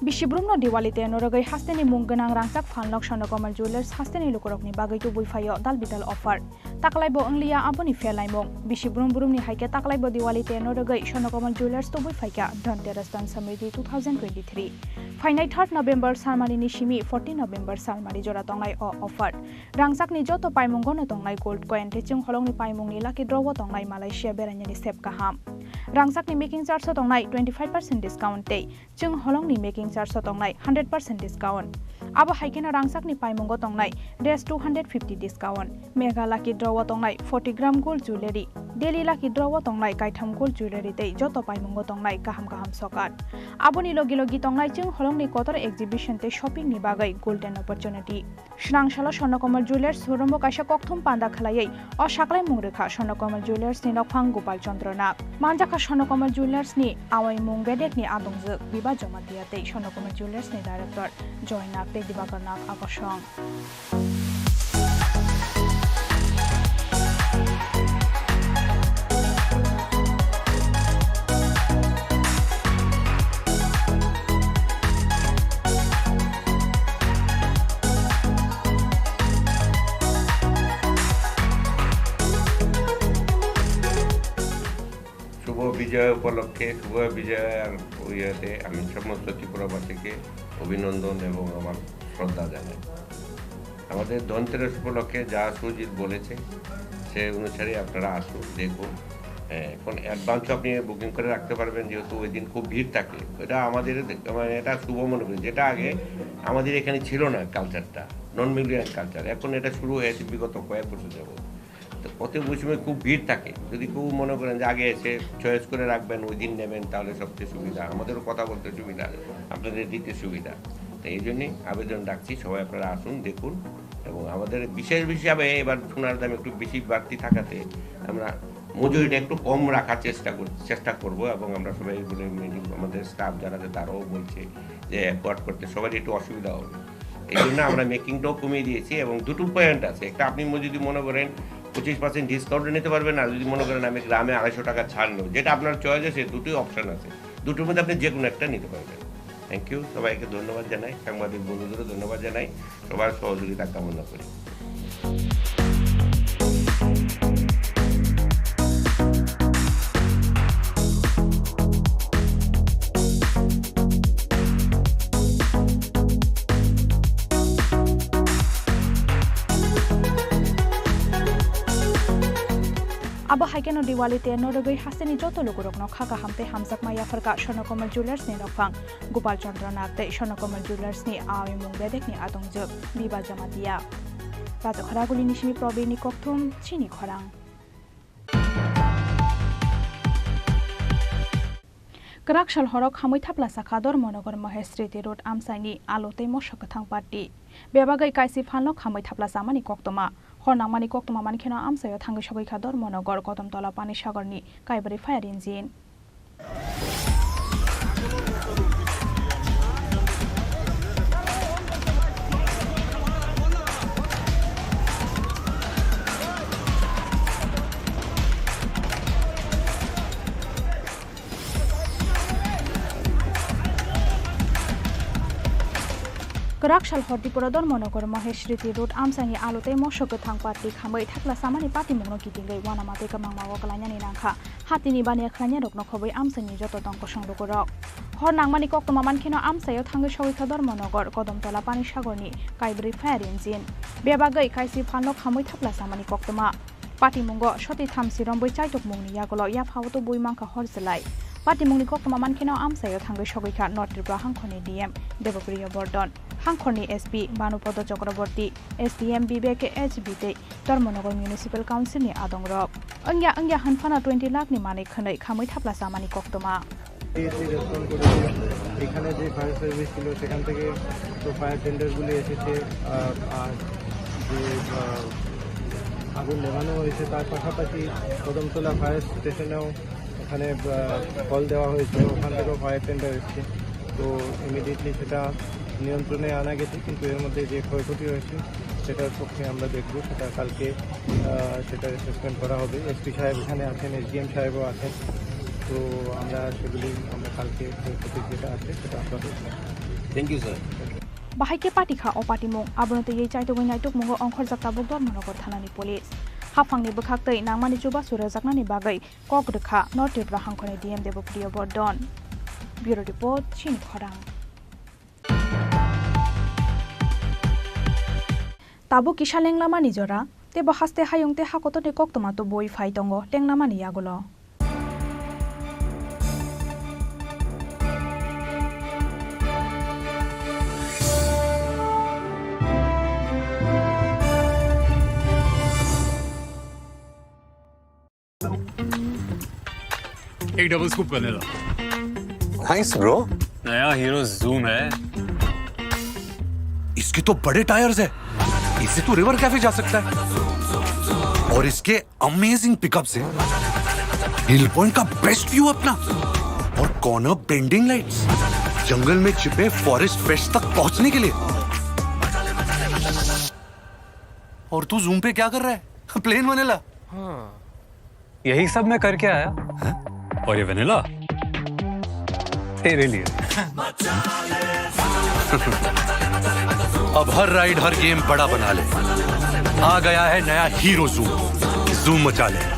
Bisi brumno Diwali day no rwgwi hasteni mung gwnang rangchak phalnok Swarnakomal Jewellers hasteni lukurokni bagwi tubui phaio dal bidal offer. Taklaibo wngliya aboni pherlaimung. Bisi brum brumni hai khe taklaibo Diwali day no rwgwi Swarnakomal Jewellers tubui phaikha Dhanteras dan Samriddhi two thousand twenty-three. Phainai third November salmari ni simi fourteen November salmari jora tongnai o offer. Rangchakni joto paimungo no tongnai gold coin tei chwng holongni paimungni lucky draw o tongnai Malaysia berainani sep kaham. Rangchakni making charge o tongnai twenty five percent discount tei chwng holongni making charge o tongnai hundred percent discount. Abo hai kheno rangchakni paimungo tongnai Res two hundred fifty discount, Mega Lucky Draw o tongnai forty gram gold jewellery, Daily Lucky Draw o tongnai kaitham gold jewellery tei joto paimungo tongnai kaham kaham sokat. Aboni logi logi tongnai chwng holongni kotor exhibition tei shopping ni bagwi golden opportunity. Swnangsalo Swarnakomal Jewellers showroom o kaisa kokthum panda khwlaiwi o saklaimung rwkha Swarnakomal Jewellers ni nokphang Gopal Chandra Nag. Manjakha Swarnakomal Jewellers ni awai mung bedek ni adongjwk Biba Jamatia tei Swarnakomal Jewellers ni director Joy Nag tei Dibakar Nag akosong. শুভ বিজয় উপলক্ষে, শুভ বিজয় আর ইয়েতে আমি সমস্ত ত্রিপুরাবাসীকে অভিনন্দন এবং আমার শ্রদ্ধা জানাই। আমাদের ধনতেরাস উপলক্ষে যা সুজিত বলেছে, সে অনুসারে আপনারা আসুন, দেখুন। হ্যাঁ, এখন অ্যাডভান্সও আপনি বুকিং করে রাখতে পারবেন, যেহেতু ওই দিন খুব ভিড় থাকে। এটা আমাদের, মানে, এটা শুভ মনে করি, যেটা আগে আমাদের এখানে ছিল না কালচারটা, নন মিউজিয়াম কালচার। এখন এটা শুরু হয়েছে বিগত কয়েক বছর যাবত। তো অতএব ওই সময় খুব ভিড় থাকে। যদি কেউ মনে করেন যে আগে এসে চয়েস করে রাখবেন, ওই দিন নেবেন, তাহলে সবচেয়ে সুবিধা, আমাদেরও কথা বলতে সুবিধা, আপনাদের দিতে সুবিধা। তো এই জন্যই আবেদন রাখছি, সবাই আপনারা আসুন, দেখুন। এবং আমাদের বিশেষ হিসাবে এবার সোনার দাম একটু বেশি বাড়তি থাকাতে আমরা মজুরিটা একটু কম রাখার চেষ্টা কর-, চেষ্টা করব। এবং আমরা সবাই বলে, আমাদের স্টাফ যারা আছে তারাও বলছে যে অ্যাফোর্ড করতে সবারই একটু অসুবিধা হবে। এই জন্য আমরা মেকিংটাও কমিয়ে দিয়েছি এবং দুটো পয়েন্ট আছে। একটা, আপনি ম-, যদি মনে করেন পঁচিশ পার্সেন্ট ডিসকাউন্টে নিতে পারবেন, আর যদি মনে করেন আমি গ্রামে আড়াইশো টাকা ছাড় নেব, যেটা আপনার চয়েস আছে, দুটোই অপশন আছে, দুটোর মধ্যে আপনি যে কোনো একটা নিতে পারবেন। থ্যাংক ইউ, সবাইকে ধন্যবাদ জানাই, সাংবাদিক বন্ধুদেরও ধন্যবাদ জানাই, সবার সহযোগিতা কামনা করি। Abo hai kheno Diwali terno rwgwi hasteni joto lukurokno kha kaham tei hamjakma yapharkha Swarnakomal Jewellers ni nokphang Gopal Chandra Nag tei Swarnakomal Jewellers ni awimung bedek ni adongjwk Biba Jamatia. Raja Kharaguli ni simi Probir ni kokthum chini khorang. Kwrak sal horo khamwi thapla sakha Dharmanagar Mahesh Sriti Road amchaini alu tei mosok kwthang party. Bebagwi kaisi phalno khamwi thapla chamani koktwma. Hor nangmani koktwma mankheno amchaio thangwi sogwi kha Dharmanagar Kodamtola Panisagarni Kaibrwi fire engine. Kwrak sal hor Dipura Dharmanagar Mahesh Sriti Road amchaini alu tei mosok kwthang party khamwi thapla chamani patimungno kitingwi uanama tei kwmangma o kwlainani nangkha. Hatini baniya khlainai rokno khobwi amchaini joto tong kosong lukurok. Hor nangmani koktwma mankheno amchaio thangwi sogwi kha Dharmanagar, Kodamtola, Panisagarni Kaibrwi fire engine. Bebagwi kaisi phalno khamwi thapla chamani koktwma. Patimungo soti thamsi rombwi chaitokmungni yagulo yaphao tubui mankha hor chwlai. Patimungni koktwma mankheno amchaio thangwi sogwi kha North Tripura hangkhorni D M Debopriya Bordon, hangkhorni S P Bhanupada Chakraborty, S D M Vivek H B tei Dharmanagar Municipal Council ni adongrok. Wngya wngya hwnphano twenty lakh ni manwi khwnwi khamwi thapla chamani koktwma. এসে রেসপন্ড করেছিল। এখানে যে fire service ছিল, সেখান থেকে তো ফায়ার টেন্ডারগুলি এসেছে। আর, আর যে, আহ, আগুন নেভানো হয়েছে, তার পাশাপাশি কদমতলা ফায়ার স্টেশনেও ওখানে, আহ, কল দেওয়া হয়েছিল, ওখান থেকেও ফায়ার টেন্ডার এসছে। তো ইমিডিয়েটলি সেটা নিয়ন্ত্রণে আনা গেছে, কিন্তু এর মধ্যে যে ক্ষয়ক্ষতি হয়েছে সেটার পক্ষে আমরা দেখব, সেটা কালকে, আহ, সেটা অ্যাসেসমেন্ট করা হবে। এসপি সাহেব এখানে আছেন, এসডিএম সাহেবও আছেন, তো আমরা সেগুলি আমরা কালকে ক্ষয়ক্ষতি যেটা আছে সেটা আমরা দেখব। Thank you sir. Bahai khe patikha o patimung, abono twiwi chaitugwi naitukmungo ongkhorjak tabuk Dharmanagar thanani police. Haphangni bwkhak twi nangmani chubachu rwjaknani bagwi kok rwkha North Tripura hangkhorni D M Debopriya Bordon. Bureau Report, Chini Khorang. Tabuk kisa lenglamani jora, teibo haste hayung tei hakotorni koktwma tubui phai tongo lenglamani yagulo. एक double scoop vanilla. Thanks bro। नया hero zoom है। इसके तो बड़े टायर्स है, इससे तो river cafe जा सकता है। और इसके अमेजिंग पिकअप से हिल पॉइंट का बेस्ट व्यू अपना, और कॉर्नर बेंडिंग लाइट्स, जंगल में छिपे फॉरेस्ट फिश तक पहुंचने के लिए। और तू जूम पे क्या कर रहा है? Plain vanilla. हाँ, यही सब मैं करके आया। हैं? और ये वेनिला तेरे लिए। अब हर राइड, हर गेम बड़ा बना ले। आ गया है नया हीरो जूम। जूम मचा ले।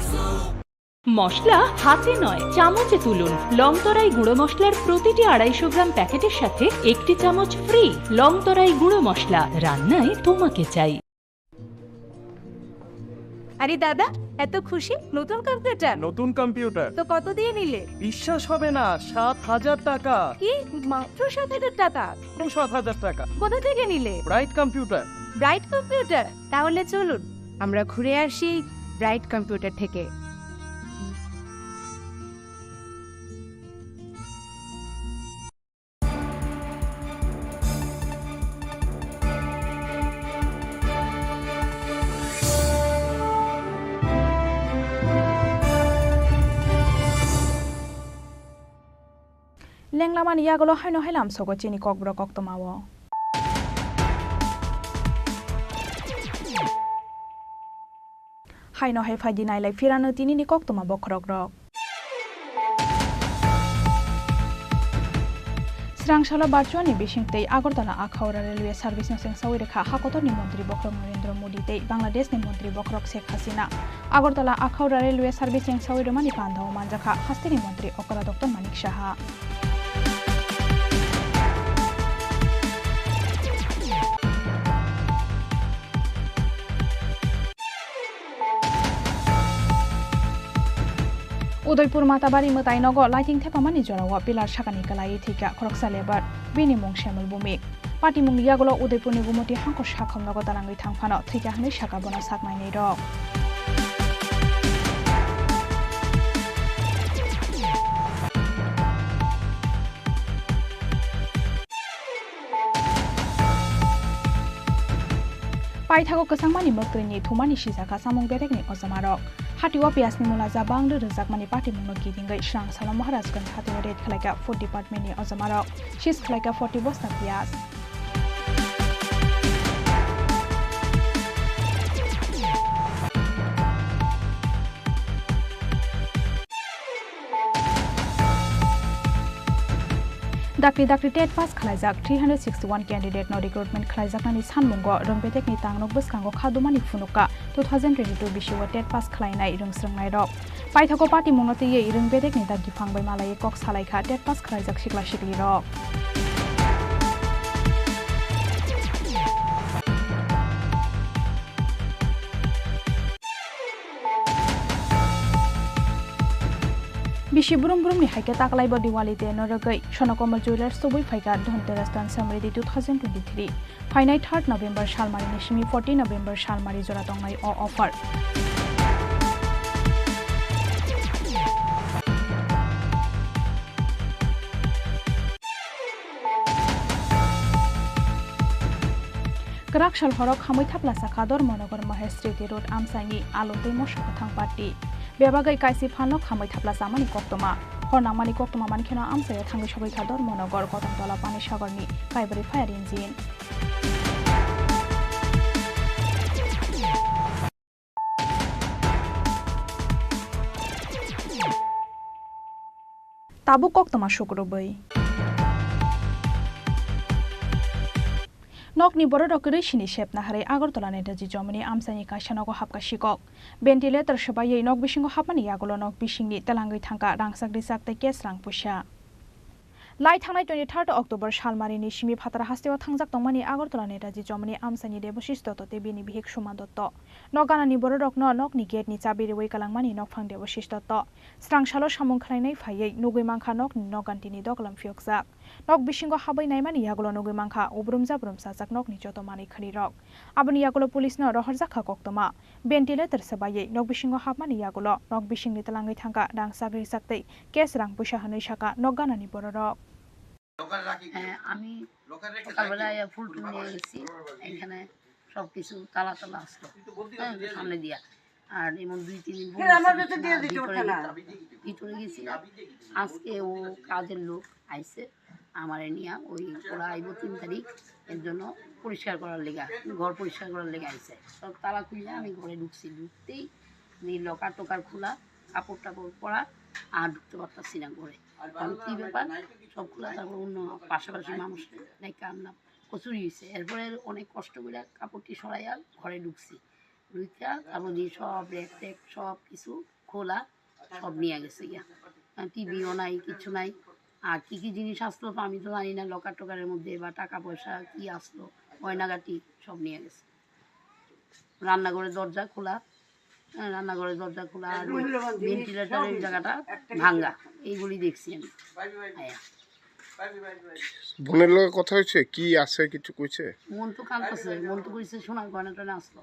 মশলা হাতে নয়, চামচে তুলুন। লং তরাই গুঁড়ো মশলার প্রতিটি আড়াইশো গ্রাম প্যাকেটের সাথে একটি চামচ ফ্রি। লং তরাই গুঁড়ো মশলা, রান্নায় তোমাকে চাই। আরে দাদা, এত খুশি? নতুন কম্পিউটার? নতুন কম্পিউটার। তো কত দিয়ে নিলে? বিশ্বাস হবে না, সাত হাজার টাকা। কি? মাত্র সাত হাজার টাকা? মাত্র সাত হাজার টাকা। কোথা থেকে নিলে? Bright computer. Bright computer? তাহলে চলুন, আমরা ঘুরে আসি ব্রাইট কম্পিউটার থেকে। Lenglamani yagulo haino hai lamsogo chini kokborok koktwmao. Haino hai phaidi nailai phirano tinini koktwma bokhorokrok. Srangsalo Barchuani bising tei Agartala Akhaura Railway Service no chengsawi rwkha hakotorni montri bokhorok Narendra Modi tei Bangladeshni montri bokhorok Sheikh Hasina. Agartala Akhaura Railway Service chengsawi rwmani pandao manjakha hasteni montri okra Doctor Manik Saha. Udaipur Matabari mwtai nogo lighting thepamani jorao pillar sakani kwlaiwi thwikha khoroksa labour, bini mung Shyamul Bhumik. Patimungni yagulo Udaipurni Gumoti hangkor sakhom nogo talangwi thang phano thwikha hwnwi sakha bono saknainai rok. Paithago kwchangmani mwktwini thumani sijakha chamung bedekni ojamarok. Hatio piyajni mula ja bangdwk rwjakmani patimungno kitingwi srangsalo Maharajganj hatio raid khlaikha food departmentni ojamarok. Seize khlaikha forty bosta piyaj. Dakti dakti TET pass khwlaijak three hundred sixty one candidate no recruitment khwlaijaknani sanmungo rwng bedekni tangnok bwskango khadumani phunukha two thousand twenty two bisingo TET pass khwlainai rwng swrwngnairok. Paithago patimungno twiwi rwng bedekni dagi phang bai malaiwi kok salaikha TET pass khwlaijak sikla siklirok. Bisi brum brumni hai khe taklaibo Diwali de no rwgwi Sonokamal Jewellers tubui phaikha Dhanteras dan Samriddhi two thousand twenty three. Phainai third November salmari ni simi fourteen November salmari jora tongnai o offer. Kwrak sal horo khamwi thapla sakha Dharmanagar Mahesh Reddy Road amchaini alu tei moso kwthang party. Bebagwi kaisi phalno khamwi thapla chamani koktwma. Hor nangmani koktwma mankheno amchaio thangwi sogwi kha Dharmanagar Kotomtola Panisagarni kaibrwi fire engine. Tabuk koktwma sukrubwi. Nokni bororok kwrwi sini sepna harwi Agartala Netaji Chowmuni amchaini kaisa nogo hapkha sikok. Ventilator swbaiwi nok bisingo hapmani yagulo nok bisingni twlangwi thangkha rangchak rijak tei cash rang puisa. Lai thangnai twenty third October salmari ni simi phatara hasteo thangjak tongmani Agartala Netaji Chowmuni amchaini Debashish Dotto tei bini bihik Suma Dotto. Nok ganani bororokno nokni gate ni chabi riwi kwlangmani nokphang Debashish Dotto. Srangsalo samung khlainai phaiwi nugwi mankha nokni nokgantini dokolam phiyokjak. Nok bisingo habwi naimani yagulo nugwi mankha ubrum jabrum sajak nokni joto manwi khwnirok. Aboni yagulo police no rohorjakha koktwma. Ventilator swbaiwi nok bisingo habmani yagulo nok bisingni twlangwi thangkha rang chagri chaktwi cash rang puisa hwnwi sakha nok ganani bororok. হ্যাঁ, আমি সকালবেলা আইয়া ফুল টুল নিয়ে গেছি, এখানে সব কিছু তালা তালা আসলো, হ্যাঁ, সামনে দিয়া। আর এমন দুই তিন দিন বন্ধ ছিল, ভিতরে, ভিতরে গেছিলাম। আজকে ও কাজের লোক আইছে, আমারে নিয়া ওই ওরা আইবো তিন তারিখ, এর জন্য পরিষ্কার করার লেগা, ঘর পরিষ্কার করার লেগা আইছে। সব তালা খুললে আমি ঘরে ঢুকছি, ঢুকতেই এই লকার টকার খোলা, কাপড় টাপড় পরা, আর ঢুকতে পারতাছি না ঘরে। আমি কি ব্যাপার? সব খোলা, তারপর অন্য পাশাপাশি মানুষ ডেকে আনলাম। কচুরি হইছে। এরপরে অনেক কষ্ট করে কাপড়টি সরাইয়া ঘরে ঢুকছি। ঢুকিয়া তারপর দিয়ে সব র‍্যাক ট্যাক সব কিছু খোলা, সব নিয়ে গেছে গিয়া। আহ, টিভিও নাই, কিচ্ছু নাই। আর কি কি জিনিস আসলো তো আমি তো জানি না, লকার টকারের মধ্যে বা টাকা পয়সা কি আসলো, গয়নাগাটি সব নিয়ে গেছে। রান্নাঘরের দরজা খোলা, হ্যাঁ, রান্নাঘরের দরজা খোলা আর ওই ভেন্টিলেটরের জায়গাটা ভাঙ্গা, এইগুলি দেখছি আমি। হ্যাঁ। বোনের লগে কথা হয়েছে? কি আছে কিছু কইছে? মন্টু কাঁদতেছে, মন্টু কইছে সোনার গয়না টয়না আসলো।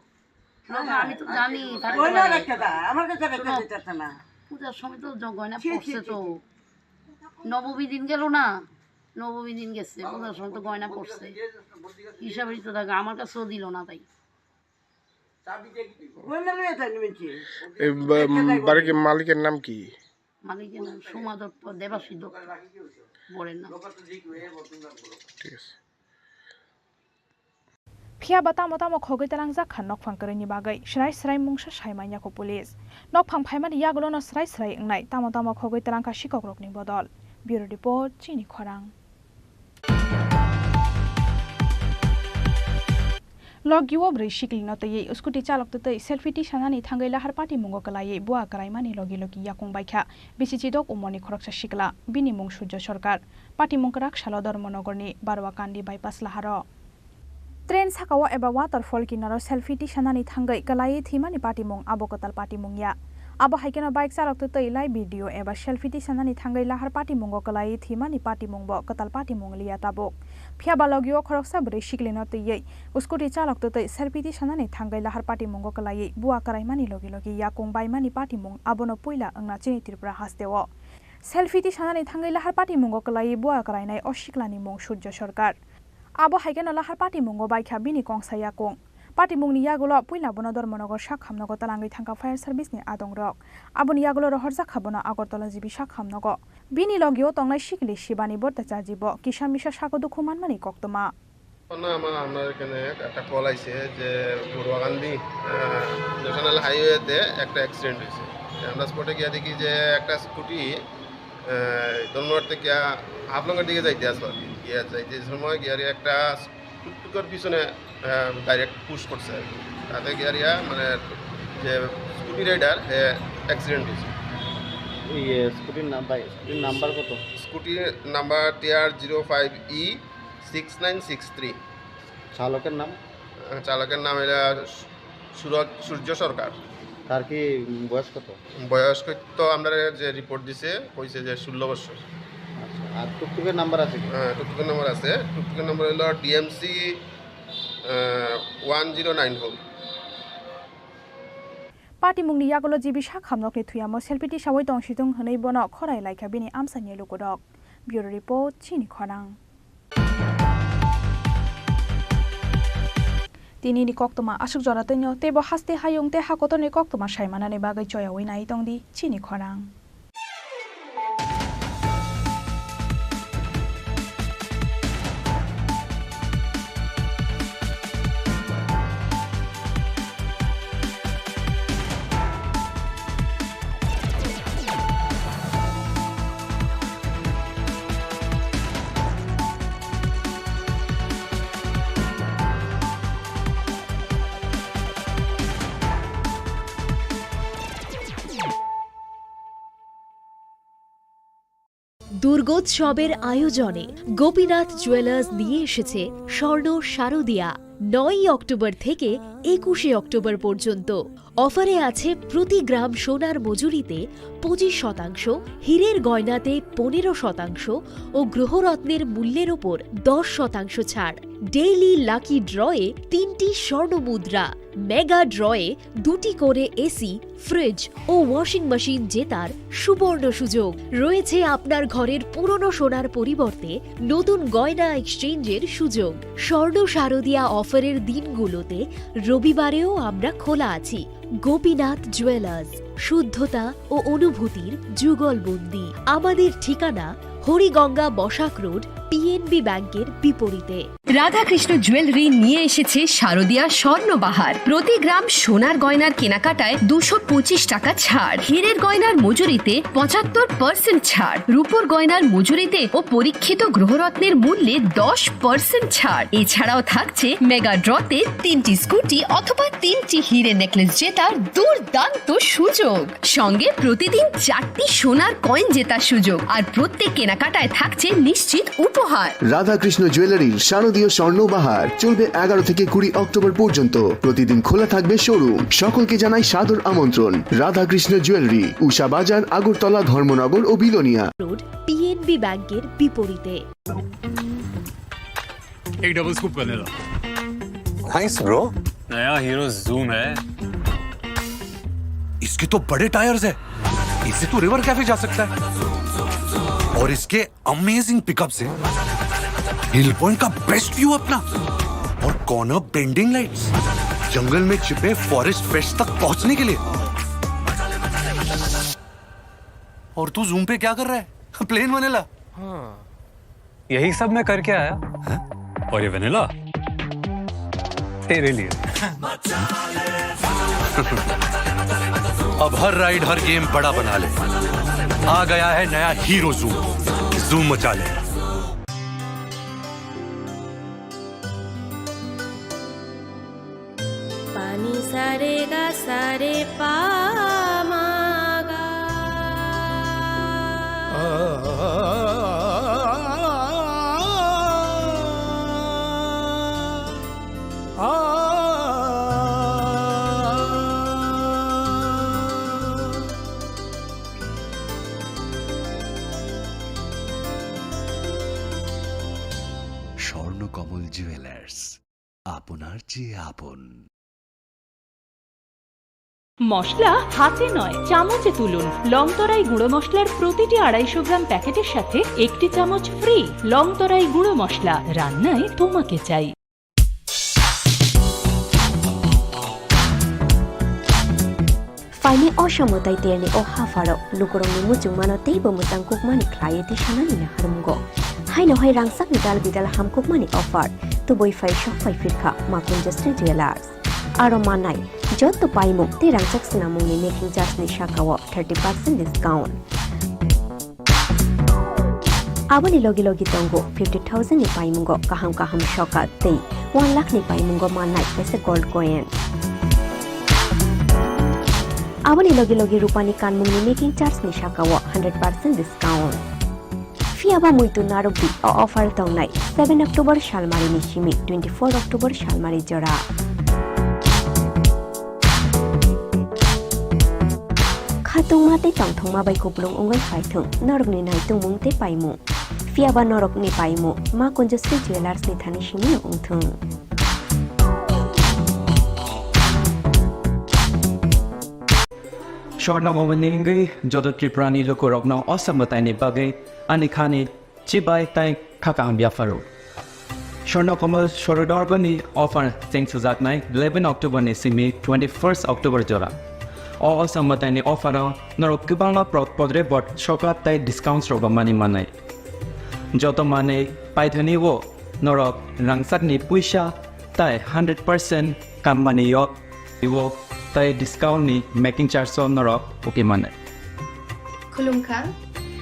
বাবা, আমি তো জানি, থাকতে পারে। আমার কাছে রেখে শোনো, দিতেছে না। পূজার সময় তো জ-, গয়না ছি, ছি, পড়ছে ছি, তো। ছি। নবমী দিন গেল না, নবমী দিন গেছে, পূজার সময় তো গয়না পড়ছে। হিসাবেই তো থাকে, আমার কাছেও দিল না তাই। এই বা-, বাড়ির মালিকের নাম কি? মালিকের নাম সোমা দত্ত, দেবাশী দত্ত, বরের নাম। ঠিক আছে। Phiya ba tamo tamo khogwi twlangjak kha nokphang kwrwini bagwi, swrai swrai mungsa sai manya kho police. Nokphang phaimani yagulono swrai swrai wngnai tamo tamo khogwi twlang kha sikokrokni bodol. Bureau Report, Chini Khorang. Logio bwrwi siklino twiwi scooty chalok twtwi selfie tisanani thangwi lahar patimungo kwlaiwi bua kwraimani logi logi yakung baikha bisi chidok umorni khoroksa sikla, bini mung Surjo Sarkar. Patimung kwrak salo Dharmanagorni Barwakandi bypass laharo. Train sakao eba waterfall kinaro selfie tisanani thangwi kwlaiwi thwimani patimung abo kwtal patimung ya. Abo hai kheno bike chalok twtwi lai video eba selfie tisanani thangwi lahar patimungo kwlaiwi thwimani patimung bo kwtal patimung liya tabuk. Phiya ba logio khoroksa bwrwi siklino twiwi scooty chalok twtwi selfie tisanani thangwi lahar patimungo kwlaiwi bua kwraimani logi logi yakung baimani patimung abono puila wngna chini Tripura hasteo. Selfie tisanani thangwi lahar patimungo kwlaiwi bua kwrainai o siklani mung Surjo Sarkar. Abo hai kheno lahar patimungo baikha bini kongsa yakung. Patimungni yagulo puila bono Dharmanagar sak hamnogo twlangwi thangkha fire service ni adongrok. Aboni yagulo rohorjakha bono Agartala G B sak hamnogo. Bini logio tongnai sikli Shibani Bhattacharya bo kisa misa sago dukhu manmani koktwma. না, আমার, আপনার এখানে এক-, একটা কল আইছে যে বড়ুয়াকান্দি, আহ, ন্যাশনাল হাইওয়েতে একটা অ্যাক্সিডেন্ট হয়েছে। আমরা স্পটে গিয়ে দেখি যে একটা স্কুটি, আহ, ধর্মঘাট থেকে হাফলংয়ের দিকে যাইতে আসলো আর কি। গিয়ে যাইতে সময় গিয়ে আর একটা টুকটুকের পিছনে, আহ, ডাইরেক্ট পুশ করছে আর কি। তাতে গিয়ে আর ইয়া, মানে, যে স্কুটি রাইডার, এ, অ্যাক্সিডেন্ট হয়েছে। এই, এ, স্কুটির নাম, ভাই, স্কুটির নাম্বার কত? স্কুটির নাম্বার টি আর জিরো ফাইভ ই সিক্স নাইন সিক্স থ্রি। চালকের নাম? আহ, চালকের নাম হলো সু-, সুরজ, সূর্য সরকার। তার কি, উম, বয়স কত? বয়স কত? আমরা যে রিপোর্ট দিছে, কইছে যে ষোলো বছর। আচ্ছা, আর টুকটুকের নাম্বার আছে কি? হ্যাঁ, টুকটুকের নাম্বার আছে। টুকটুকের নাম্বার হলো DMC, uh, one zero nine four. Patimungni yagulo G B sak hamnokni thuyamo selfie tisawi tongsitung hwnwi bono khorai laikha bini amchaini lukurok. Bureau Report, Chini Khorang. Tinini koktwma aswk jora twino, teibo haste hayung tei hakotorni koktwma saimanani bagwi choyawi nai tongdi Chini Khorang. দুর্গোৎসবের আয়োজনে গোপীনাথ জুয়েলার্স নিয়ে এসেছে স্বর্ণ শারদিয়া। নয়ই অক্টোবর থেকে একুশে অক্টোবর পর্যন্ত। অফারে আছে প্রতি গ্রাম সোনার মজুরিতে পঁচিশ শতাংশ, হীরের গয়নাতে পনেরো শতাংশ ও গ্রহরত্নের মূল্যের ওপর দশ শতাংশ ছাড়। ডেইলি লাকি ড্রয়ে তিনটি স্বর্ণ মুদ্রা, মেগা ড্রয়ে দুটি করে এসি, ফ্রিজ ও ওয়াশিং মেশিন জেতার সুবর্ণ সুযোগ। রয়েছে আপনার ঘরের পুরনো সোনার পরিবর্তে নতুন গয়না এক্সচেঞ্জের সুযোগ। স্বর্ণ শারদিয়া অফারের দিনগুলোতে রবিবারেও আমরা খোলা আছি। গোপীনাথ জুয়েলার্স, শুদ্ধতা ও অনুভূতির যুগলবন্দি। আমাদের ঠিকানা হরিগঙ্গা বসাক রোড, পিএনবি ব্যাংকের বিপরীতে। রাধাকৃষ্ণ জুয়েলারি নিয়ে এসেছে শারদিয়া স্বর্ণবাহার। প্রতি গ্রাম সোনার গয়নার কেনাকাটায় দুশো পঁচিশ টাকা ছাড়, হীরের গয়নার মজুরিতে পঁচাত্তর পার্সেন্ট ছাড়, রূপোর গয়নার মজুরিতে ও পরীক্ষিত গ্রহরত্নের মূল্যে দশ পার্সেন্ট ছাড়। এছাড়াও থাকছে মেগা ড্রতে তিনটি স্কুটি অথবা তিনটি হীরে নেকলেস জেতার দুর্দান্ত সুযোগ। সঙ্গে প্রতিদিন চারটি সোনার কয়েন জেতার সুযোগ, আর প্রত্যেক কেনাকাটায় থাকছে নিশ্চিত উপহার। রাধাকৃষ্ণ জুয়েলারির শারদীয় স্বর্ণ বাহার চলবে এগারো থেকে কুড়ি অক্টোবর পর্যন্ত। প্রতিদিন খোলা থাকবে শোরুম। সকলকে জানাই সাদর আমন্ত্রণ। রাধাকৃষ্ণ জুয়েলারি, উষা বাজার, আগরতলা, ধর্মনগর ও বিলোনিয়া। রোড, পিএনবি ব্যাংকের বিপরীতে। एक double scoop vanilla. Thanks, bro। नया हीरो जूम है। इसके तो बड़े टायर्स है, इससे तो रिवर कैफे जा सकता है। और इसके अमेजिंग पिकअप्स हैं। हिल पॉइंट का बेस्ट व्यू अपना। और कॉर्नर बेंडिंग लाइट्स। जंगल में छिपे फॉरेस्ट फ्रेश तक पहुंचने के लिए। और तू जूम पे क्या कर रहा है? Plane vanilla. हाँ। यही सब मैं करके आया। हैं? और ये वनीला? तेरे लिए। अब हर राइड, हर गेम बड़ा बना ले। आ गया है नया हीरो जूम। जूम मचा ले। Pani sare ga sare pa ma ga. Swarnakamal jewellers, আপনার চেয়ে আপন। মশলা হাতে নয়, চামচে তুলুন। লংতরাই গুঁড়ো মশলার প্রতিটি আড়াইশো গ্রাম প্যাকেটের সাথে একটি চামচ ফ্রি। লংতরাই গুঁড়ো মশলা, রান্নায় তোমাকে চাই। Phaini o samung tai terni o hapharo lukurokni muchungmano teibo mwchang kukmani khlaiwi tisanani naharmungo. Haino hai rangchakni dal bidal hamkukmani offer tubui phai sok phai phirkha Makunjo Sri Jewellers. Aro mannai joto paimung tei rangchak swnamungni making charge ni sakao thirty percent discount. Aboni logi logi tongo fifty thousand ni paimungo kaham kaham sokat tei one lakh ni paimungo mannai kaisa gold coin. Aboni logi logi rupani kanmungni making charge ni sakao hundred percent discount. Phiya ba muitu narwkdi, o offer tongnai seven October salmari ni simi twenty four October salmari jora. Khatungma tei tongthokma bai kupulung wngwi phaithung norokni naitungmung tei paimung. Phiya ba norokni paimung Makunjo Sri Jewellers ni thani simi wngthung. Swarna Bhavan ni wngwi joto Tripura ni lukurokno o samung tai ni bagwi ani khani chibai tai kha kaham yapharo. Swarna Kamal Swarodorba ni offer cheng sujaknai eleven October ni simi twenty first October jora. O, o samung tai ni offer o norok kwbangma pro-, podre bot sokat tai discounts rok mani manai. Joto manwi paithani o norok rangchak ni puisa tai hundred percent kammani yok. Iwo tai discount ni making charge o norok uki mane. Khulumkha,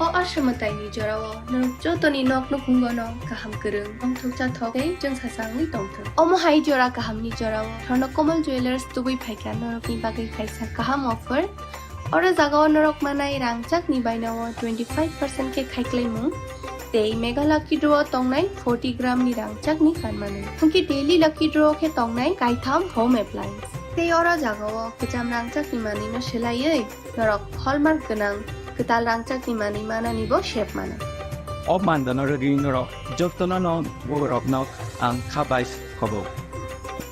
o aswmwtaini jorao norok jotoni nok nukhungono kaham kwrwng, tongthok chathok tei chwngsachangwi tongthok. Omo hai jora kahamni jorao Swarna Kamal Jewellers tubui phaikha norokni bagwi kaisa kaham offer. Oro jagao norok manai rangchakni bainao twenty five percent khe khaiklaimung. Tei Mega Lucky Draw o tongnai forty gram ni rangchak ni kanmani. Hwnkhe Daily Lucky Draw o khe tongnai kaitham home appliance. Tei oro jaga o kwcham rangchak ni manwi no swlaiwi norok hallmark gwnang kwtal rangchak ni manwi manani bo sep mano. O mandano rwgwi norok jotono no borok no ang kha bai khobo.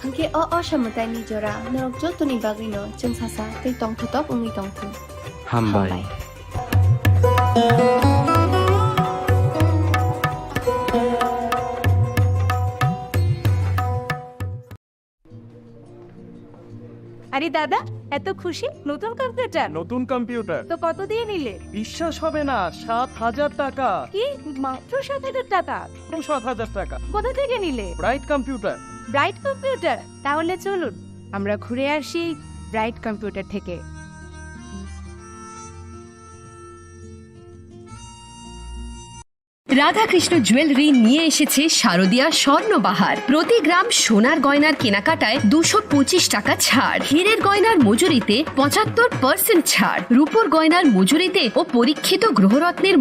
Hwnkhe o osa mwtai ni jora norok jotoni bagwi no chwngsasa tei tongthotok wngwi tongthung. Hambai. Hambai. আরে দাদা, এত খুশি? নতুন কম্পিউটার? নতুন কম্পিউটার। তো কত দিয়ে নিলে? বিশ্বাস হবে না, সাত হাজার টাকা। কি? মাত্র সাত হাজার টাকা? মাত্র সাত হাজার টাকা। কোথা থেকে নিলে? Bright computer. Bright computer? তাহলে চলুন আমরা ঘুরে আসি ব্রাইট কম্পিউটার থেকে। রাধাকৃষ্ণ জুয়েলারি নিয়ে এসেছে শারদিয়া স্বর্ণবাহার। প্রতি গ্রাম সোনার গয়নার কেনাকাটায় দুশো পঁচিশ টাকা ছাড়, হীরের গয়নার মজুরিতে পঁচাত্তর পার্সেন্ট ছাড়, রূপোর গয়নার মজুরিতে ও পরীক্ষিত গ্রহরত্নের